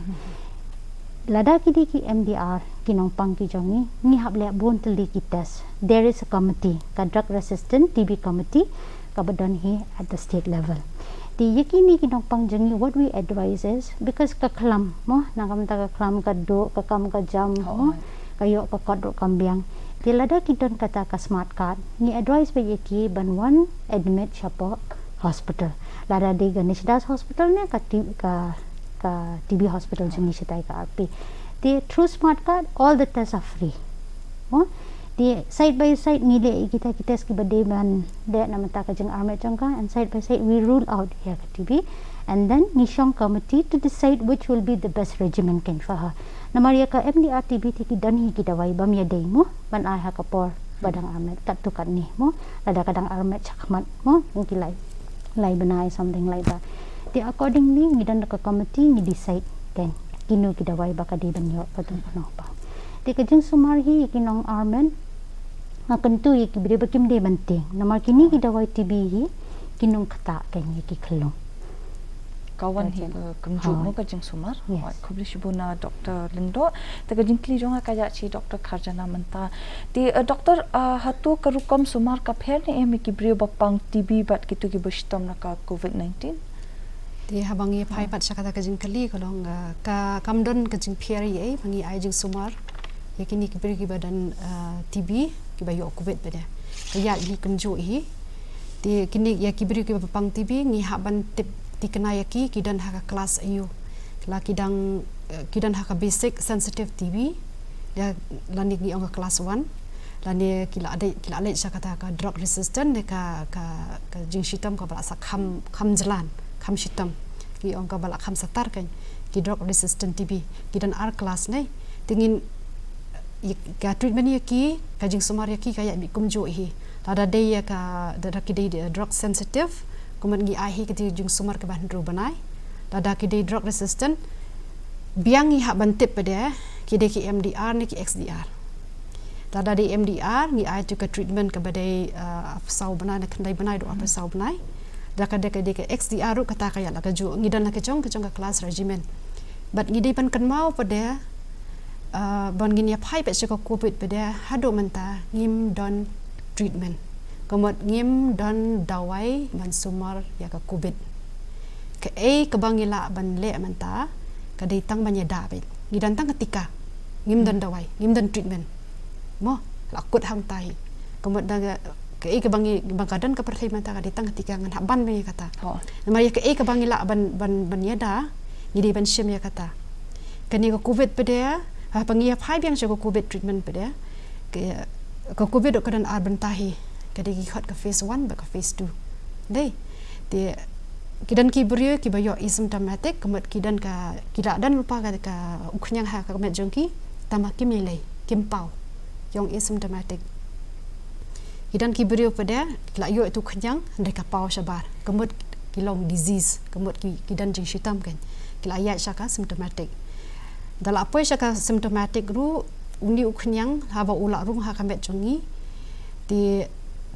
Lada ki dei ki MDR ki nongpang ki jong ngi, ngi hap leh bun tylli ki test. There is a committee, ka drug resistant TB committee, kaba don hi at the state level. Te ïa kine ki nongpang jong ngi, what we advise is, because ka khlam mo, na ka bynta ka khlam ka duh, ka kam ka jam mo, ka ïoh ka kot ruh kam biang. Te lada ki don kata ka smart card, ngi advise ba ïa ki ban wan admit shapoh hospital. Lada dei Ganesh Das Hospital ne ka T-, ka, ka TB hospital jong ngi shatai ka RP. Te through smart card all the tests are free. Mo? Te side by side ngi leh ïa kita ki test kiba dei ban leh na bynta ka jingarmet jong ka, and side by side we rule out ïa ka TB, and then ngi shong committee to decide which will be the best regimen kan for her. Namar ïa ka MDR TB te ki don hi ki dawai bym ïadei mo ban ai ha ka por ba dang armet, katto katne mo, lada ka dang armet shakhmat mo, ki lai, lai bnai something like that. Te accordingly ngi don da ka committee, ngi decide kan kino ki dawai ba ka dei ban ïoh ka don kano ba. Te ka jingsumar hi ïa ki nongarmet, nga kyntu ïa ki briew ba kim dei ban tieng, namar kine ki dawai TB hi ki nongktah kan ïa ki khyllung. Ka wan hi ka kumjuh mo ka jingsumar. Yes. Khublei shibun, uh, Doctor Lyngdoh. Te ka jingkylli jong nga ka ïa sha Doctor Kharjana mynta. Te, uh, Doctor, uh, hato ka rukom sumar ka pher ne em ïa ki briew ba pang TB bad kito kiba shitom na ka COVID nineteen? Te haba ngi phai pat sha kata ka jingkylli ka long, uh, ka kam don ka jingpher ei ei ba ngi ai jingsumar ïa kine ki briew kiba don, uh, TB kiba ïoh COVID pat de. Ka ïa hi kumjuh hi. Te kine ïa ki briew kiba pang TB ngi hap ban tip thikna ïa ki, ki don ha ka klas aiu. La ki dang, eh, ki don ha ka basic sensitive TB, ïa, lane ngi ong ka klas one, lane ki la dei, ki la leit sha kata ka drug resistant ne ka, ka, ka jingshitom kaba la sa kham, kham jlan, kham shitom. Ngi ong kaba la kham satar kan, ki drug resistant TB, ki don ar klas ne. Te ngin, ïa, ka treatment ïa ki, ka jingsumar ïa ki ka ïa mih kumjuh hi. Lada dei ïa ka, lada ki dei drug sensitive, kumne ngi ai hi ka jingsumar kaba hynriew bnai. Lada ki dei drug resistant, biang ngi hap ban tip pat de ki dei ki M D R ne ki X D R. Lada dei M D R, ngi ai tu ka treatment kaba dei uh, saw bnai ne khyndai bnai haduh saw bnai. Lada ka dei ka dei ka X D R ruh kata ka ïa la ka ju ngi don la ka jong ka jong ka class regimen. Bad ngi dei ban kynmaw pat de uh, ban ngin ïa phai pat sha ka covid pat de haduh mynta ngim don treatment. Ka mut ngim don dawai ban sumar ïa ka covid. Kaei kaba ngi lah ban leh mynta ka dei tang ban ïada beit. Ngi don tang ka tika. Ngim don dawai, ngim don treatment. Mo, la kut hangtai. Ka mut da kaei kaba ngi ba ka don ka pyrthei mynta ka dei tang ka tika ngan hap ban beit ïa kata. Namar ïa kaei kaba ngi lah ban ban ban ïada ngi dei ban shim ïa kata. Kane ka covid pat de ha ba ngi ïa phai biang sha ka covid treatment pat de. Ka covid ka don ar bynta hi. Ka dei ki khot ka phase one bad ka phase two. Dei. Te ki don ki briew kiba ïoh asymptomatic, ka mut ki don ka ki la don lypa ka ka u khñiang ha ka met jong ki, tangba kim ïalei, kim paw. Ki ong asymptomatic. Ki don ki briew pat de ki la ïoh ïa u khñiang hynrei ka paw shabar, ka mut ki long disease, ka mut ki ki don jingshitom kan. Ki la ïaid sha ka symptomatic. Da la poi sha ka symptomatic ruh, une u khñiang haba u la rung ha ka met jong ngi, te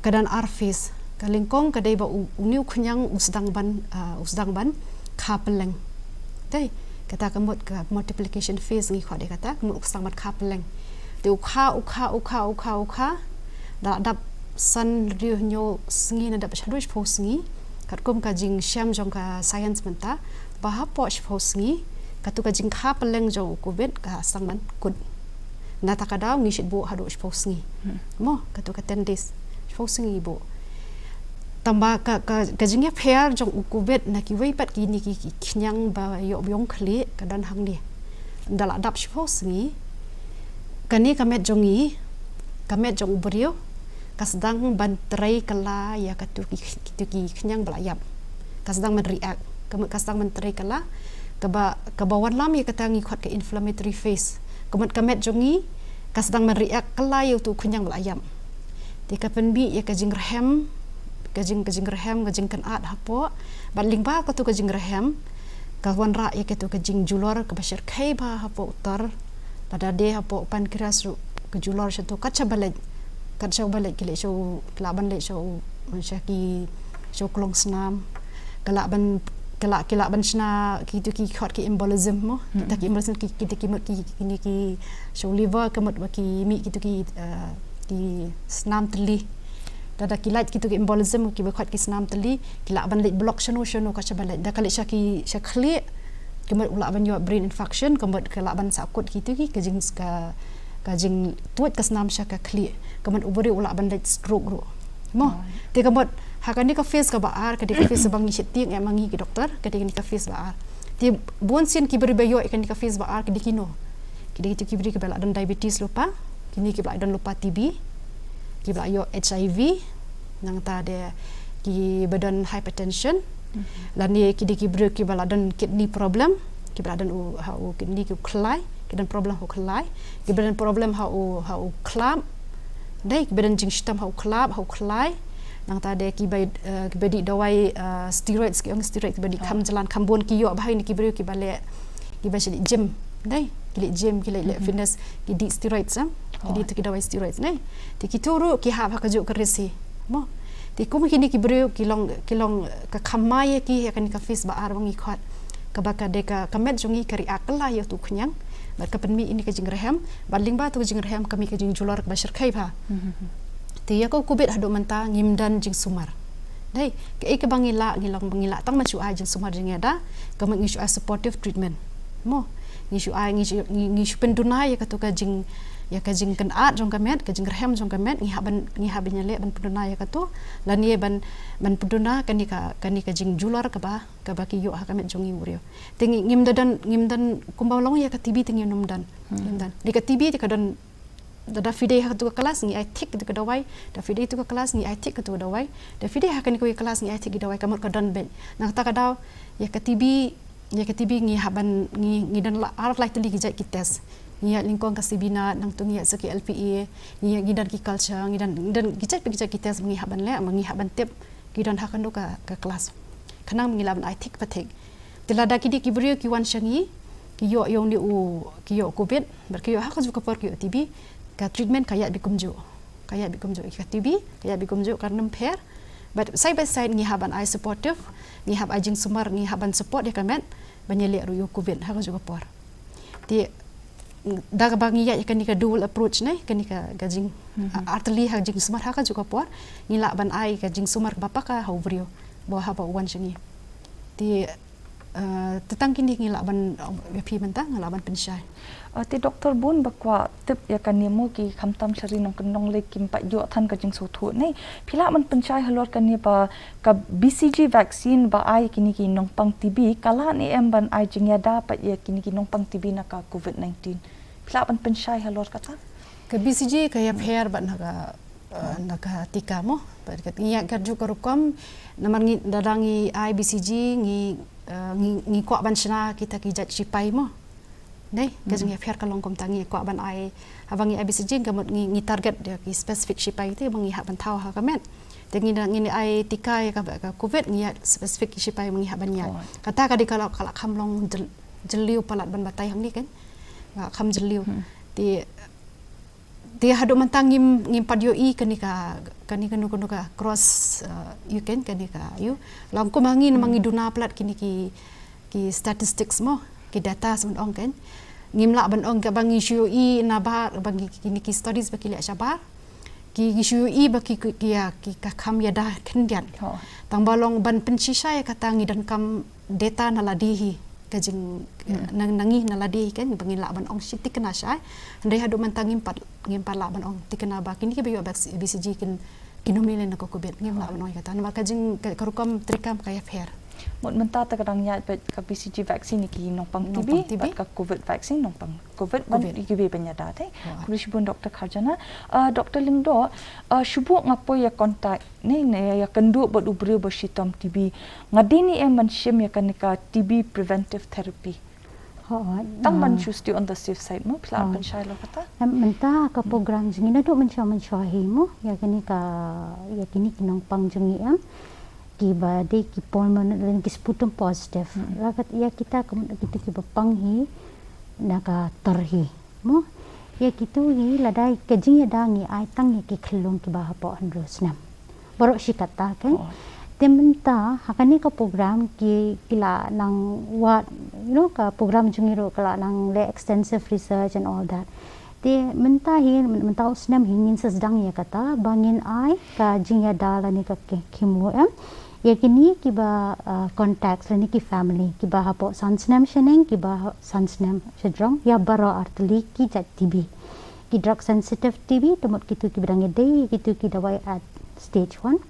ka don ar phase. Ka lyngkong ka dei ba u une u khñiang u sdang ban uh, u sdang ban kha pylleng. Dei, kata ka mut ka multiplication phase ngi khot ïa kata, ka mut u sdang ban kha pylleng. Te u kha, u kha, u kha, u kha, u kha. Da la dap san hynriew hynñiew sngi ne dap shadui shiphew sngi. Katkum ka jingshem jong ka science mynta, ba hapoh shiphew sngi, katu ka jingkha pylleng jong u covid ka sdang ban kut. Na kata ka daw ngi shait buh haduh shiphew sngi. Mo, katu ka ten days. Shiphew sngi buh. Tangba ka ka ka jingïapher jong u covid na kiwei pat kine ki ki khñiang ba ïoh biang khlieh ka don hangne. Da la dap shiphew sngi, kane ka met jong ngi, ka met jong u briew, ka sdang ban trei kylla ïa katu ki kitu ki khñiang ba la ïap. Ka sdang ban react. Ka mut ka sdang ban trei kylla. Kaba kaba wanlam ïa kata ngi khot ka inflammatory phase. Ka mut ka met jong ngi ka sdang ban react kylla ïa utu u khñiang ba la ïap. Te ka pynmih ïa ka jingrhem, ka jing ka jingrhem, ka jingkynad hapoh. Bad lyngba katu ka jingrhem ka wanrah ïa katu ka jingjulor kaba shyrkhei bha hapoh u tor. Lada dei hapoh pancreas ruh ka julor sha tu, kat shaba leit, kat shaba leit ki leit sha u, ki lah ban leit sha u, sha ki, sha u klong snam. Ka lah ban, ka lah, ki lah ban shna kitu ki khot ki embolism mo. Kita ki embolism ki, kita ki mut ki, kine ki sha u liver, ka mut ba ki mih kitu ki uh, ki snam tylli. Lada ki lait kitu ki embolism kiba khot ki snam tylli, ki lah ban leit block shano shano kat shaba leit. Da ka leit sha ki, sha khlieh, ka mut u lah ban ïoh brain infarction, ka mut ka lah ban sahkut kitu ki ka jing ka ka jingtuid ka snam sha ka khlieh. Ka mut u briew u lah ban leit stroke ruh. Mo. Te ka mut ha kane ka phase kaba ar, ka dei ka phase ba ngi shait tieng eh ma ngi ki doktor, ka dei kane ka phase ba ar. Te bun sien ki briew ba ïoh ïa kane ka phase ba ar ka dei kino? Ki dei kitu ki briew kiba la don diabetes lypa, kine kiba la don lypa T B, kiba la ïoh H I V, nangta de kiba don hypertension, lane ki dei ki briew kiba la don kidney problem, kiba la don u, ha u kidney ki u khlai, ki don problem ha u khlai, kiba don problem ha u, ha u khlab, dei, kiba don jingshitom ha u khlab, ha u khlai, nangta de kiba, eh, kiba dih dawai, eh, steroids, ki ong steroid, kiba dih kham jlan kham bun, ki ïoh bha ïa kine ki briew kiba leh, kiba shu dih gym, dei, ki leh gym, ki leh, leh fitness, ki dih steroids, eh? Ki dih tu ki dawai steroids, dei. Te kitu ruh ki hap ha kajuh ka risk hi. Mo. Te kum kine ki briew ki long, ki long ka kham mai ïa ki ha kane ka phase ba ar ba ngi khot. Kaba ka dei ka, ka met jong ngi ka react kylla ïa utu u khñiang. Bad ka pynmih ïa kane ka jingrhem, bad lyngba utu ka jingrhem ka mih ka jingjulor kaba shyrkhei bha. Te ïa ka u covid haduh mynta ngim don jingsumar. Dei, kaei kaba ngi lah, ngi long, ngi lah tang ban shu ai jingsumar jingïada, ka mut ngi shu ai supportive treatment. Mo, ngi shu ai, ngi shu, ngi, ngi shu pynduna ïa katu ka jing, ïa ka jingkynad jong ka met, ka jingrhem jong ka met, ngi hap ban, ngi hap ban ïaleh ban pynduna ïa katu, lane ban, ban pynduna kane ka, kane ka jingjulor kaba, kaba ki ïoh ha ka met jong ngi u briew. Te ngi, ngim da don, ngim don kumba long ïa ka T B te ngim don. Ngim don. Dei ka T B te ka don da, da phi dei ha katu ka klas ngi ai thik katu ka dawai, da phi dei tu ka klas ngi ai thik katu ka dawai, da phi dei ha kane ka klas ngi ai thik ki dawai, ka mut ka don beit. Na kata ka daw, ïa ka T B, ïa ka T B ngi hap ban ngi, ngi don la ar lai tylli ki jait ki test. Ngi ïa lyngkong ka C B nat, nangtu ngi ïa sa ki L P A, ngi ïa ngi don ki culture, ngi don, ngi don ki jait ki jait ki test ngi hap ban leh, ma ngi hap ban tip ki don ha kano ka, ka klas. Khnang ngi lah ban ai thik pa thik. Te lada kine ki briew ki wan sha ngi, ki ïoh ïa une u, ki ïoh covid, bad ki ïoh ha kajuh ka por ki ïoh T B, ka treatment ka ïaid beit kumjuh. Ka ïaid beit kumjuh, ka T B ka ïaid beit kumjuh, kam pher. Bad side by side ngi hap ban ai supportive, ngi hap ai jingsumar, ngi hap ban support ïa ka met, ban ïaleh ruh ïa u covid ha kajuh ka por. Te da kaba ngi ïaid ïa kane ka dual approach ne, kane ka, ka jing, artylli ha jingsumar ha kajuh ka por, ngi lah ban ai ka jingsumar kaba paka ha u briew ba haba u wan sha ngi. Te tang kine ngi lah ban, ïa phi mynta ngi lah ban pynshai. Te Doctor, bun ba kwah tip ïa kane mo, ki khamtam sha ri nongkyndong lei kim pat ïoh than ka jingsngewthuh ne. Phi lah ban pynshai halor kane ba ka B C G vaccine ba ai kine ki nongpang T B, ka lah ne em ban ai jingïada pat ïa kine ki nongpang T B na ka covid nineteen? Phi lah ban pynshai halor kata? Ka B C G ka ïapher bad na ka, na ka tika mo. Bad ka ïa ka ju ka rukom, namar ngi, lada ngi ai B C G, ngi, ngi, ngi kwah ban shna kita ki jait shipai mo. Ne, ka jingïapher ka long kumta, ngi kwah ban ai, haba ngi ai B C G ka mut ngi, ngi target ïa ki specific shipai te ba ngi hap ban thaw ha ka met. Te ngi, ngi ai tika ïa ka, ka covid, ngi ïa specific shipai ba ngi hap ban ïa. Kata ka dei ka la, ka la kham long jylliew palat ban batai hangne kan. Ka kham jylliew. Te Te haduh mynta ngim, ngim pat ïohi kane ka, kane ka, kano kano ka cross, ïa kan, kane ka, ïa. Long kum ha ngi namar ngi duna palat kine ki, ki statistics mo, ki data sa ban ong kan. Ngim lah ban ong kaba ngi shu ïohi nabar, ba ngi, kine ki studies ba ki leh shabar. Ki, ngi shu ïohi ba ki, ki, ki, ïa, ki ka kham ïada khyndiat. Tang ba long ban pynshai ïa kata ngi donkam data na lade hi, ka jing, na, na ngi na lade hi kan, ba ngin lah ban ong shi tikna shai. Hynrei haduh mynta ngim pat, ngim pat lah ban ong tikna ba kine kiba ïoh B C G kin, kin ym lei lei na ka covid, ngim lah ban ong ïa kata. Namar ka jing, ka, ka rukom treikam ka ïapher. Mut mynta te ka dang ïaid beit ka B C G vaccine ïa ki nongpang T B, bad ka covid vaccine nongpang covid ban ïa kiwei ban ïada te. Khublei shibun Doctor Kharjana. Doctor Lyngdoh, shu buh nga poi ïa contact ne, ne ïa kynduh bad u briew ba shitom T B. Nga dei ne em ban shim ïa kane ka T B preventive therapy? Tang ban shu stay on the safe side mo, phi lah ban pynshai halor kata? Em, mynta ka program jong ngi naduh mynshuwa mynshuwa hi mo, ïa kine ka, ïa kine ki nongpang jong ngi em, kiba dei ki pulmonary, ki sputum positive. Ïa kita ka, kita kiba pang hi na ka tor hi mo. Ïa kitu hi lada ka jingïada ngi ai tang ïa ki khyllung kiba hapoh hynriew snem. Baroh shi katta kan. Te mynta ha kane ka program ki, ki la nang wad, you know, ka program jong ngi ruh ka la nang leh extensive research and all that. Te mynta hi, mynta u snem hi ngin sa sdang ïa kata ba ngin ai ka jingïada lane ka chemo em ïa kine kiba contacts lane ki family kiba hapoh san snem shaneng, kiba san snem shajrong, ïa baroh artylli ki jait T B. Ki drug sensitive T B, te mut kitu kiba dang ïadei ïa kitu ki dawai at stage one.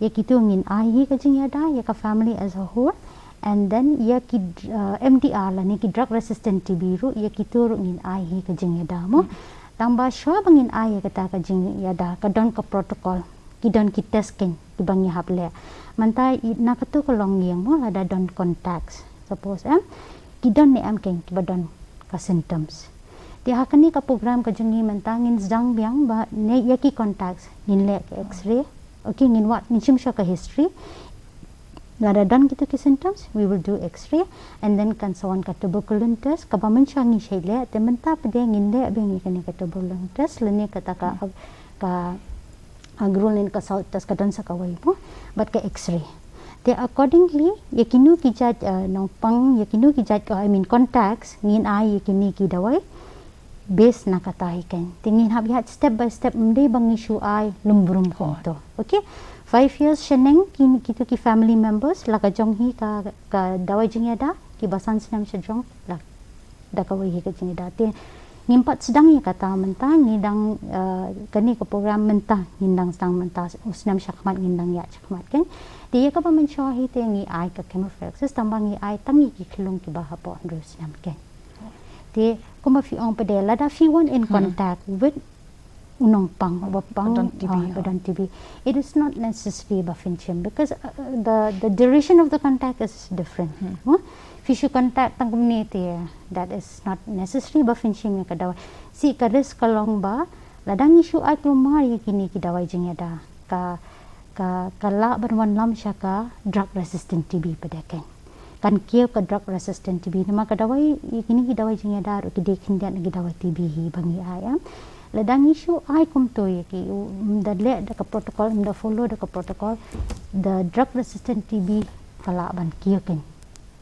Ïa kitu ngin ai hi ka jingïada ïa ka family as a whole. And then ïa ki, uh, M D R lane ki drug resistant T B ruh, ïa kitu ruh ngin ai hi ka jingïada mo. Tang ba shuwa ba ngin ai ïa kata ka jingïada ka don ka protocol, ki don ki test kan kiba ngi hap leh. Mynta na katu ka longïing mo, lada don contacts, suppose em, ki don ne em kan kiba don ka symptoms. Te ha kane ka program ka jong ngi mynta ngin sdang biang ba ne ïa ki contacts ngin leh ka X-ray. Okay, ngin wad, ngin shim shuwa ka history. Lada don kitu ki symptoms, we will do X-ray, and then kan sa wan ka tuberculin test, kaba mynshuwa ngi shait leh, te mynta pat de ngin leh biang ïa kane ka tuberculin test lane kata ka, ka agrelin ka salt test ka don sa kawei mo, bad ka X-ray. Te accordingly ïa kino ki jait, uh, nongpang, ïa kino ki jait, uh, I mean contacts, ngin ai ïa kine ki dawai based na kata hi kan. Te ngin hap ïaid step by step, ym dei ba ngi shu ai lum brum kumto. Okay. Five years shaneng kine kitu ki family members la ka jong hi ka, ka dawai jingïada, kiba san snem shajrong la da kawei hi ka jingïada. Te ngim pat sdang ïa kata mynta, ngi dang, uh, kane ka program mynta ngin dang sdang mynta, u snem shakhmat ngin dang ïaid shakhmat kan. Te ïa kaba mynshuwa hi te ngi ai ka chemophilaxis, tang ba ngi ai tang ïa ki khyllung kiba hapoh hynriew snem kan. Te kumba phi ong pat de, lada phi wan in contact with u nongpang, uba pang, ba don T B, ba don T B, it is not necessary ba phin shim, because, uh, the, the duration of the contact is different. Mo? Phi shu contact tang kumne te, that is not necessary ba phin shim ïa ka dawai. Shi ka risk ka long ba lada ngi shu ai kulmar ïa kine ki dawai jingïada, ka, ka, ka lah ban wanlam sha ka drug resistant T B pat de kan. kan kiew ka drug resistant T B. Namar ka dawai, ïa kine ki dawai jingïada ruh ki dei khyndiat na ki dawai T B hi ba ngi ai, em. Lada ngi shu ai kumto ïa ki, u, da leh da ka protocol, em, da follow da ka protocol, the drug resistant T B ka lah ban kiew keiñ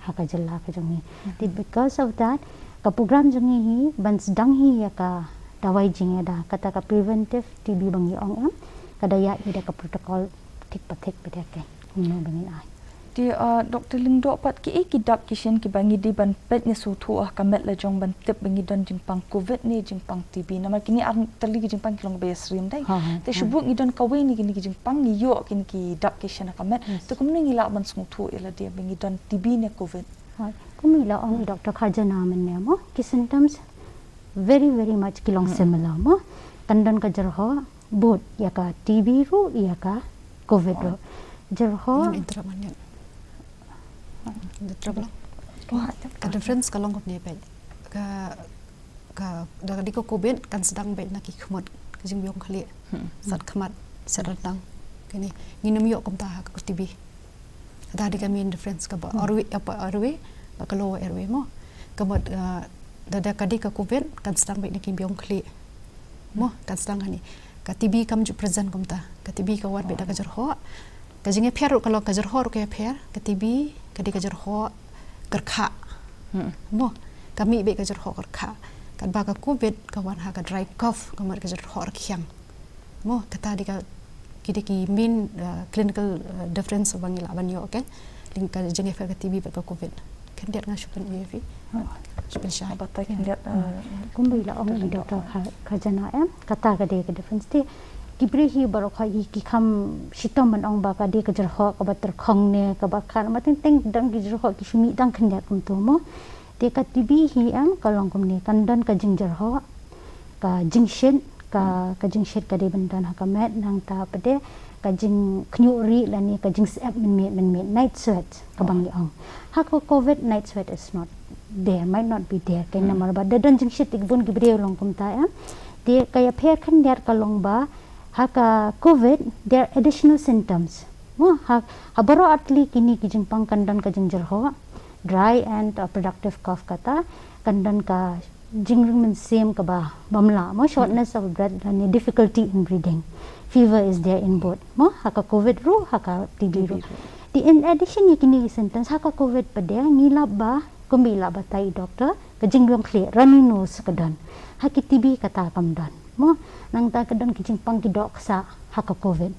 ha ka jylla ka jong ngi. Te because of that, ka program jong ngi hi ban sdang hi ïa ka dawai jingïada, kata ka preventive T B ba ngi ong, em, ka da ïaid hi da ka protocol thik pa thik pat keiñ, kumno ba ngin ai. Te, uh, Doctor Lyngdoh, pat kiei ki dap ki shin kiba ngi dei ban peit ne sngewthuh ha ka met la jong ban tip ba ngi don jingpang covid ne jingpang T B? Namar kine ar tylli ki jingpang ki long ba ïasyriem dei. Ha, ha, te ha. Shu bun ngi don kawei ne kine ki jingpang, ngi ïoh kine ki dap ki shin ha ka met. Yes. Te kumno ngi lah ban sngewthuh ïa lade ba ngi don T B ne covid? Ha, kum i la ong i Doctor Kharjana mynne mo, ki symptoms very, very much ki long, hmm, similar mo. Kan don ka jyrhoh, both ïa ka T B ruh, ïa ka covid ruh. Jyrhoh. Interrupt mynne. The trouble. Ka difference ka long kumne pat. Ka, ka, da ka dei ka covid kan sdang beit na ki khmut, ka jingbiang khlieh. Hmm. Sat khmat, sat ryndang. Kine, ngin ym ïoh kumta ha ka T B. Da dei ka main difference kaba, hmm, airway, apa, airway, ba ka lower airway mo. Ka mut, uh, da, da ka dei ka covid kan sdang beit na ki biang khlieh. Mo, kan sdang hangne. Ka T B kam ju present kumta. Ka T B ka wan beit da ka jyrhoh. Ka jingïapher ruh ka long, ka jyrhoh ruh ka ïapher. Ka T B ka dei ka jyrhoh kyrkhah. Hmm. Mo, ka mih beit ka jyrhoh kyrkhah. Katba ka covid ka wan ha ka dry cough, ka mut ka jyrhoh rkhiang. Mo, kata dei ka, ki dei ki main, uh, clinical, uh, difference ba ngi lah ban ïoh, okay? Lyngba ka jingïapher ka T B bad ka covid. Khyndiat nga shu pyn-i ïa phi. Hmm. Shu pynshai. Batai khyndiat, uh, kumba i la ong i Doctor Kha-, Kharjana, em, kata ka dei ka difference. Te ki briew hi baroh hi ki kham shitom ban ong ba ka dei ka jyrhoh kaba tyrkhong ne kaba kha, namar teng teng don ki jyrhoh ki shu mih tang khyndiat kumto mo. Te ka T B hi, em, ka long kumne, kan don ka jingjyrhoh, ka jingshit, ka, ka jingshit ka dei ban don ha ka met, nangta pat de ka jingkhñiuh rieh lane ka jingsyep mynmiet mynmiet, night sweat kaba ngi ong. Ha ka covid, night sweat is not there, might not be there, keiñ, namar ba da don jingshit, te bun ki briew long kumta, em. Te ka ïapher khyndiat ka long ba ha ka covid there are additional symptoms. Mo, ha, ha baroh artylli kine ki jingpang kan don ka jingjyrhoh, dry and, uh, productive cough kata, kan don ka jingring mynsiem kaba bym lah mo, shortness of breath lane difficulty in breathing. Fever is there in both mo, ha ka covid ruh, ha ka T B ruh. Te in addition ïa kine ki symptoms, ha ka covid pat de ngi lap ba, kumba i la batai i doctor, ka jingbiang khlieh, runny nose ka don. Ha ki T B kata kam don mo. Nangta ka don ki jingpang ki dohksah ha ka covid.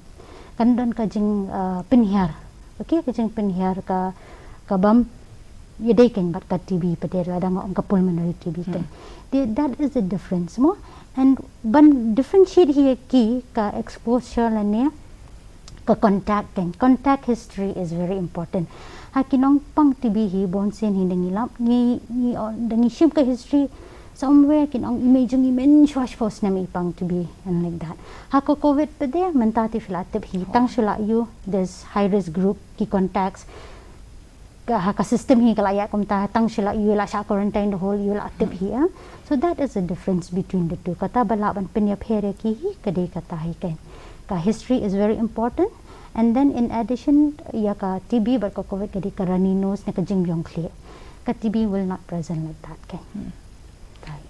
Kan don ka jing, uh, pynhiar. Okay, ka jingpynhiar ka, ka bym ïadei keiñ bad ka T B pat de, lada nga ong ka pulmonary T B keiñ. Te that is the difference mo. And ban differentiate hi ïa ki, ka exposure lane ka contact keiñ. Contact history is very important. Ha ki nongpang T B hi bun sien hi da ngi lap, ngi, ngi, da ngi shim ka history somewhere, kin ong i mei jong i mynshwa shiphew snem i pang T B and like that. Ha ka covid pat de mynta te phi la tip hi, tang shu la ïoh this high risk group, ki contacts. Ka, ha ka system hi ka la ïaid kumta, tang shu la ïoh, la shah quarantine the whole, ïoh la tip hi, eh. So that is the difference between the two. Kata ba lah ban pynïapher ïa ki hi ka dei kata hi keiñ. Ka history is very important, and then in addition ïa ka T B bad ka covid ka dei ka runny nose ne ka jingbiang khlieh. Ka T B will not present like that keiñ.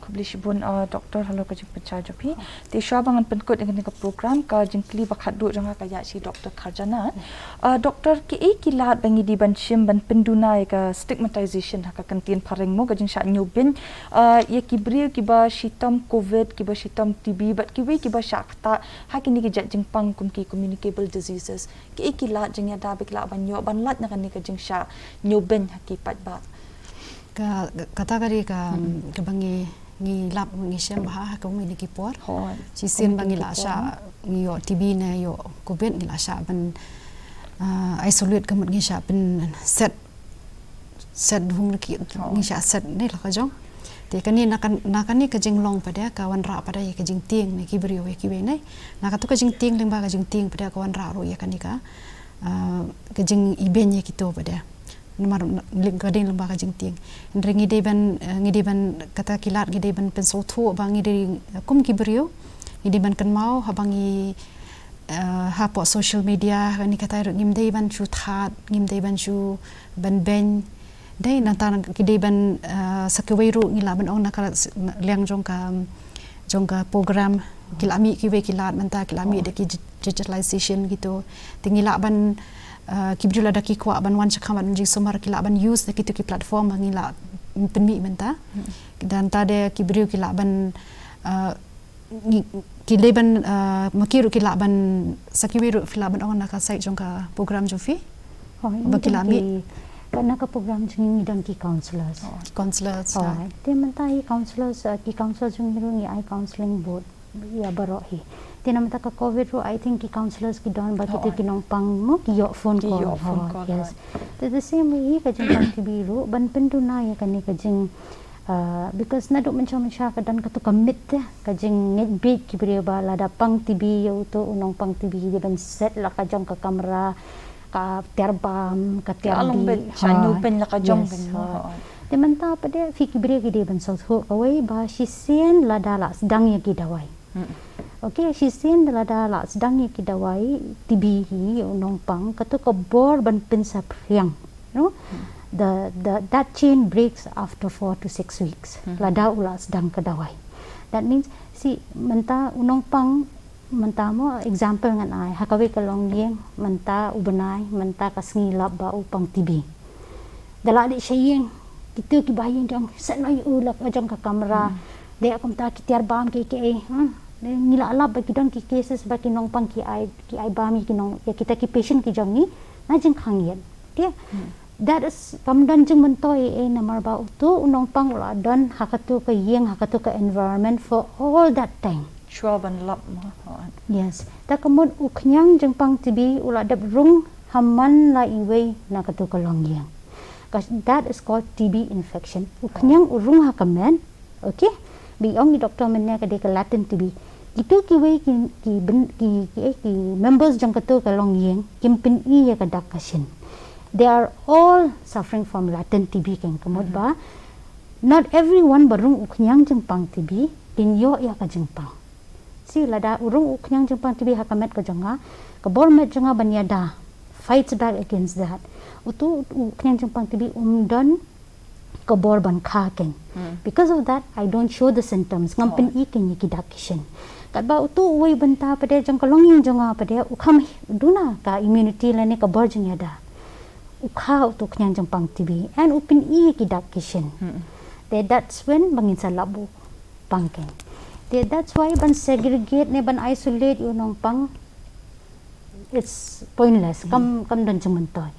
Khublei shibun, uh, Doctor, halor ka jingpynshai jong phi. Te shuwa ba ngan pynkut ïa kane ka program, ka jingkylli ba khatduh jong nga ka ïa sha i Doctor Kharjana. Uh, Doctor, kiei ki lad ba ngi dei ban shim ban pynduna ïa ka stigmatization ha ka kyntien phareng mo, ka jingshah ñiewbeiñ, uh, ïa ki briew kiba shitom covid, kiba shitom T B, bad kiwei kiba shah ktah ha kine ki jait jingpang kum ki communicable diseases. Kiei ki lad jingïada ba ki lah ban ïoh ban lait na kane ka jingshah ñiewbeiñ ha ki paidbah? Ka, kata ka dei ka, kaba ngi, ngi lap, ngi shem bha ha kine ki por. Shisien ba ngi la shah, ngi ïoh T B ne ïoh covid, ngi la shah ban, ah, isolate, ka mut ngi shah pynset, set hung ki, ngi shah set ne la ka jong. Te kane na kan, na kane ka jinglong pat de ka wanrah pat de ïa ka jingtieng ne ki briew ïa kiwei ne. Na kato ka jingtieng lyngba ka jingtieng pat de ka wanrah ruh ïa kane ka, ah, ka jingibeiñ ïa kito pat de. Namar lyngba, ka dei lyngba ka jingtieng. Hynrei ngi dei ban, eh, ngi dei ban, kata ki lad ngi dei ban pynsngewthuh ba ngi dei, eh, kum ki briew, ngi dei ban kynmaw haba ngi, eh, hapoh social media, kane katai ruh ngim dei ban shu thad, ngim dei ban shu ban beiñ, Dei nangta ki dei ban, eh, sa kiwei ruh ngi lah ban ong na ka liang jong ka, jong ka program, ki lah mih kiwei ki lad mynta, ki lah mih da ki digitalization kito. Te ngi lah ban, eh, ki briew lada ki kwah ban wan shakhmat ban jingsumar ki lah ban use da kito ki platform ngi lah pynmih mynta. Nangta de ki briew ki lah ban, eh, ngi, ki dei ban, eh, ma ki ruh ki lah ban, sa kiwei ruh phi lah ban ong na ka side jong ka program jong phi. Oh, ba ki lah mih. Ka na ka program jong ngi dang ki counselors. Ki counselors. Oh, te mynta hi counselors, eh, ki counselors jong ngi ruh ngi ai counseling board. Ya baroh hi. Te na mynta ka covid ruh I think ki counselors ki don ba kito ki nongpang mo ki ïoh phone call. Ki ïoh phone call. Yes. Te the same way hi ka jingpang T B ruh ban pynduna ïa kane ka jing, uh, because naduh mynshwa mynshwa ka don katu ka myth te ka jingngeit beit ki briew ba lada pang T B ïa uto u nongpang T B dei ban set la ka jong ka kamra, ka tiar bam, ka tiar dih. Ka long beit sha ñiewbeiñ la ka jong. Te mynta pat de phi ki briew ki dei ban sngewthuh kawei ba shisien lada la sdang ïa ki dawai. Okay, shisien lada la sdang ïa ki dawai T B hi u nongpang katu ka bor ban pynsaphriang. No? The, the, that chain breaks after four to six weeks. Lada u la sdang ka dawai. That means, si mynta u nongpang mynta mo example ngan ai ha kawei ka longïing mynta u bnai mynta ka sngi lap ba u pang T B. Da la dei sha ïing kito ki ba ïing jong set noh ïa u la ka jong ka kamra. Dei kumta ki tiar bam ki ki ei. Ngi la lap ba ki don ki cases ba ki nongpang ki ai, ki ai bam ïa ki nong, ïa kita ki patient ki jong ngi na jingkhang ïa. Te that is kam don jingmyntoi ei namar ba uto u nongpang u la don ha katu ka ïing ha katu ka environment for all that time. Shuwa ban lap mo. Yes. Ta ka mut u khñiang jingpang T B u la dep rung ha man la iwei na katu ka longïing. That is called T B infection. U khñiang u rung ha ka met. Okay. Ba ong i doktor mynne ka dei ka latent T B. Kito kiwei ki, ki, ki, ki members jong katu ka longïing kim pyni ïa ka dak ka shin. They are all suffering from latent T B, ka mut ba not everyone ba rung u khñiang jingpang T B kin ïoh ïa ka jingpang. Si lada u rung u khñiang jingpang T B ha ka met ka jong nga, ka bor met jong nga ban ïada fights back against that. Uto u khñiang jingpang T B um don ka bor ban kha kein. Because of that I don't show the symptoms. Ngam pyni kein ïa ki dak ki shin. Katba uto uwei bynta pat de jong ka longïing jong nga pat de u kham duna ka immunity lane ka bor jingïada. U kha uto u khñiang jingpang T B and u pyni ïa ki dak ki shin. Te that's when ba ngin sa lap u pang kein. Te that's why ban segregate ne ban isolate ïa u nongpang, it's pointless. Kam, kam don jingmyntoi.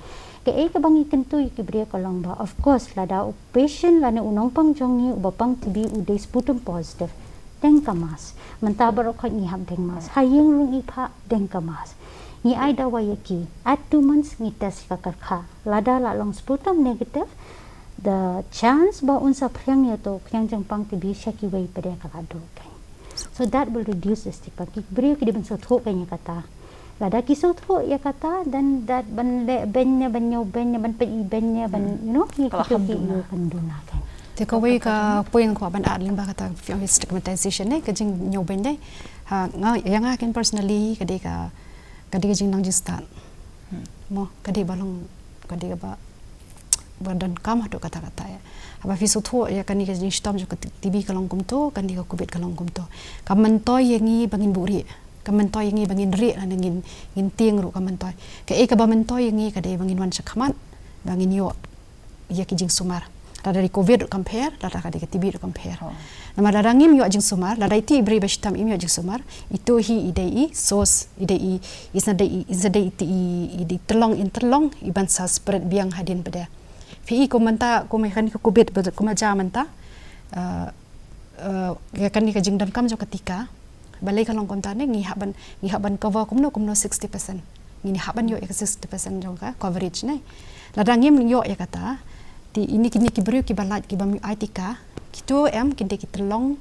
Kaei kaba ngi kyntu ïa ki briew ka long ba of course lada u patient lane u nongpang jong ngi uba pang T B u dei sputum positive, deng ka mask. Mynta baroh khoit ngi hap deng mask. Ha ïing ruh ngi phah deng ka mask. Ngi ai dawai ïa ki. At two months ngi test ïa ka kyrkha. Lada la long sputum negative, the chance ba un saphriang ïa uto u khñiang jingpang T B sha kiwei pat de ka la duh kein. So that will reduce the stigma. Ki briew ki dei ban sngewthuh kein ïa kata. Lada ki sngewthuh ïa kata, then that ban leh beiñ ne, ban ñiewbeiñ ne, ban pyni beiñ ne, ban, you know, ïa kito ki ïoh kan duna kein. Te kawei ka point kwah ban add lyngba kata stigmatization ne, ka jingñiewbeiñ ne. Ha, nga, ïa nga kein personally ka dei ka, ka dei ka jingnang jingstad. Mo, ka dei ba long, ka dei ba, ba donkam haduh katta katta ïa. Haba phi sngewthuh ïa kane ka jingshitom jong ka T B ka long kumto, kane ka covid ka long kumto. Ka myntoi ïa ngi ba ngin buhrieh. Ka myntoi ïa ngi ba ngin rieh lane ngin, ngin tieng ruh ka myntoi. Kaei kaba myntoi ïa ngi ka dei ba ngin wan shakhmat, ba ngin ïoh ïa ki jingsumar. Lada dei covid ruh kam pher, lada ka dei ka T B ruh kam pher. Namar lada ngim ïoh jingsumar, lada iti i briew ba shitom im ïoh jingsumar, ito hi i dei i source, i dei i, i sa dei i, i sa dei iti i, i dei tylong in tylong, i ban sa spread biang hadien pat de. Phi i kum mynta, kum ïa kane ka covid, kum ïa ja mynta, eh, eh, ïa kane ka jingdonkam jong ka tika, balei ka long kumta ne, ngi hap ban, ngi hap ban cover kumno, kumno sixty percent. Ngi hap ban ïoh ïa ka sixty percent jong ka coverage ne. Lada ngim ïoh ïa kata, te ini kine ki briew kiba lait kiba ym ai tika, kito em kin dei ki tylong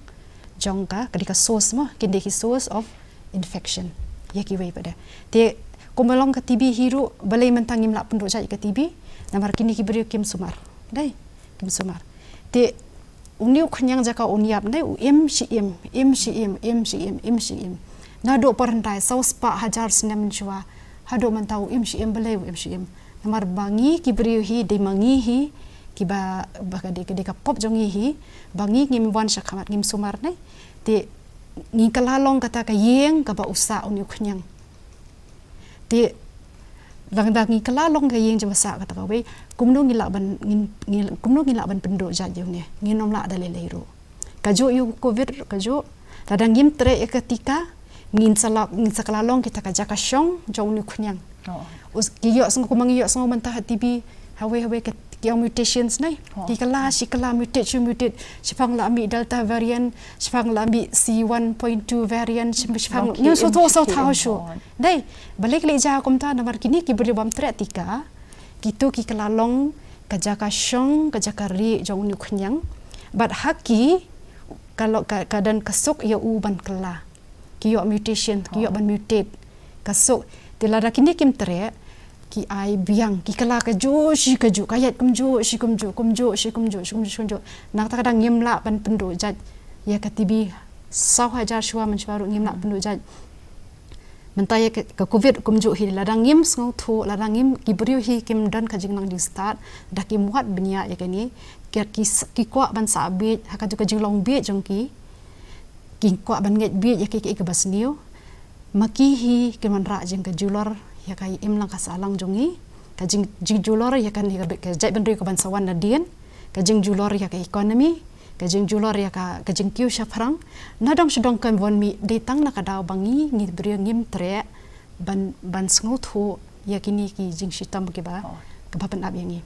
jong ka, ka dei ka source mo, kin dei ki source of infection ïa kiwei pat de. Te kumba long ka T B hi ruh, balei mynta ngim lah pynduh jait ïa ka T B, namar kine ki briew kim sumar. Dei, kim sumar. Te une u khñiang jaka un ïap ne, u im shi im, im shi im, im shi im, im shi im. Naduh por hyndai, saw spah hajar snem mynshuwa. Haduh mynta u im shi im, balei u im shi im. Namar ba ngi ki briew hi, dei ma ngi hi, kiba, ba ka dei, ka dei ka pop jong ngi hi, ba ngi ngim wan shakhmat, ngim sumar ne. Te ngi kylla long kata ka ïing kaba u sah une u khñiang. Te lada ngi kylla long ka ïing jong ba sah kata kawei, kumno ngi lah ban, ngin, ngin, kumno ngi lah ban pynduh jait ïa une? Ngin ym lah da lei lei ruh. Kajuh ïa u covid ruh kajuh. Lada ngim treh ïa ka tika, ngin sa la, ngin sa kylla long kita ka jaka shong jong une u khñiang. Oh. Us, ki ïohsngew, kumba ngi ïohsngew mynta ha T V, hawei hawei ki ong mutations ne. Oh. Ki kylla shi kylla, mutate shi mutate. Shiphang la mih Delta variant, shiphang la mih C one point two variant, shi-, shiphang, ngim sngewthuh shuh. Dei, balei ki leh jia kumta, namar kine ki briew bym treh tika, kito ki kylla long ka jaka shong, ka jaka rieh jong une u khñiang. Bad ha ki, ka lo-, ka, ka don ka suk ïa u ban kylla. Ki ïoh mutation, ki ïoh ban mutate. Ka suk, te lada kine kim treh, ki ai biang, ki kylla kajuh shi kajuh, ka ïaid kumjuh shi kumjuh, kumjuh shi kumjuh, shi kumjuh shi kumjuh. Na kata ka daw ngim lah ban pynduh jait ïa ka T B. Saw hajar shuwa mynshuwa ruh ngim lah pynduh jait. Mynta ïa ka, ka covid kumjuh hi, lada ngim sngewthuh, lada ngim, ki briew hi kim don ka jingnang jingstad, da kim wad bniah ïa kane, ki, ki s-, ki kwah ban sah bieit ha kajuh ka jinglong bieit jong ki, ki kwah ban ngeit bieit ïa kiei kiei kiba sniew. Ma ki hi kin wanrah jingkajulor ïa ka imlang ka sahlang jong ngi, ka jing, jingjulor ïa ka, ïa ka, ka jaitbynriew kaban sa wan nadien, ka jingjulor ïa ka economy, ka jingjulor ïa ka, ka jingkiew shaphrang. Nadong shadong kan wan mih, dei tang na ka daw ba ngi, ngi briew ngim treh ban, ban sngewthuh ïa kine ki jingshitom kiba, oh, kiba pynap ïa ngi.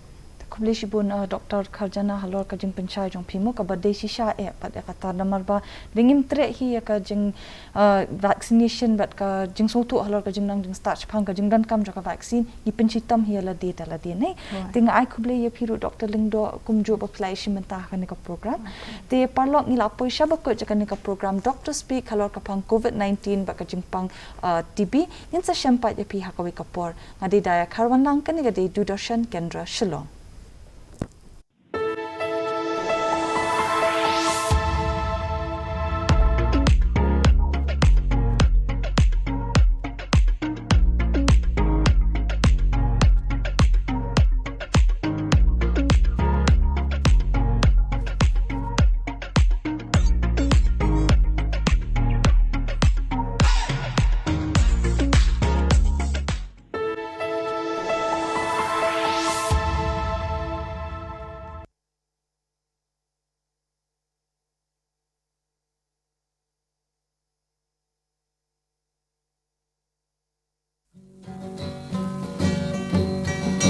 Khublei shibun, uh, Doctor Kharjana, halor ka jingpynshai jong phi mo, kaba dei shisha eh pat ïa kata, namar ba dei ngim treh hi ïa ka jing, uh, vaccination bad ka jingsngewthuh halor ka jingnang jingstad shaphang ka jingdonkam jong ka vaccine, ngi pynshitom hi ïa lade da lade ne. Right. Te nga ai khublei ïa phi ruh Doctor Lyngdoh kumjuh ba phi la ïashim bynta ha kane ka program. Okay. Te paralok, ngi la poi sha ba kut jong kane ka program Doctor Speak halor ka phang covid nineteen bad ka jingpang, uh, T B. Ngin sa shem pat ïa phi ha kawei ka por. Nga dei Daya Kharwanlang, kane ka dei Doordarshan Kendra Shillong.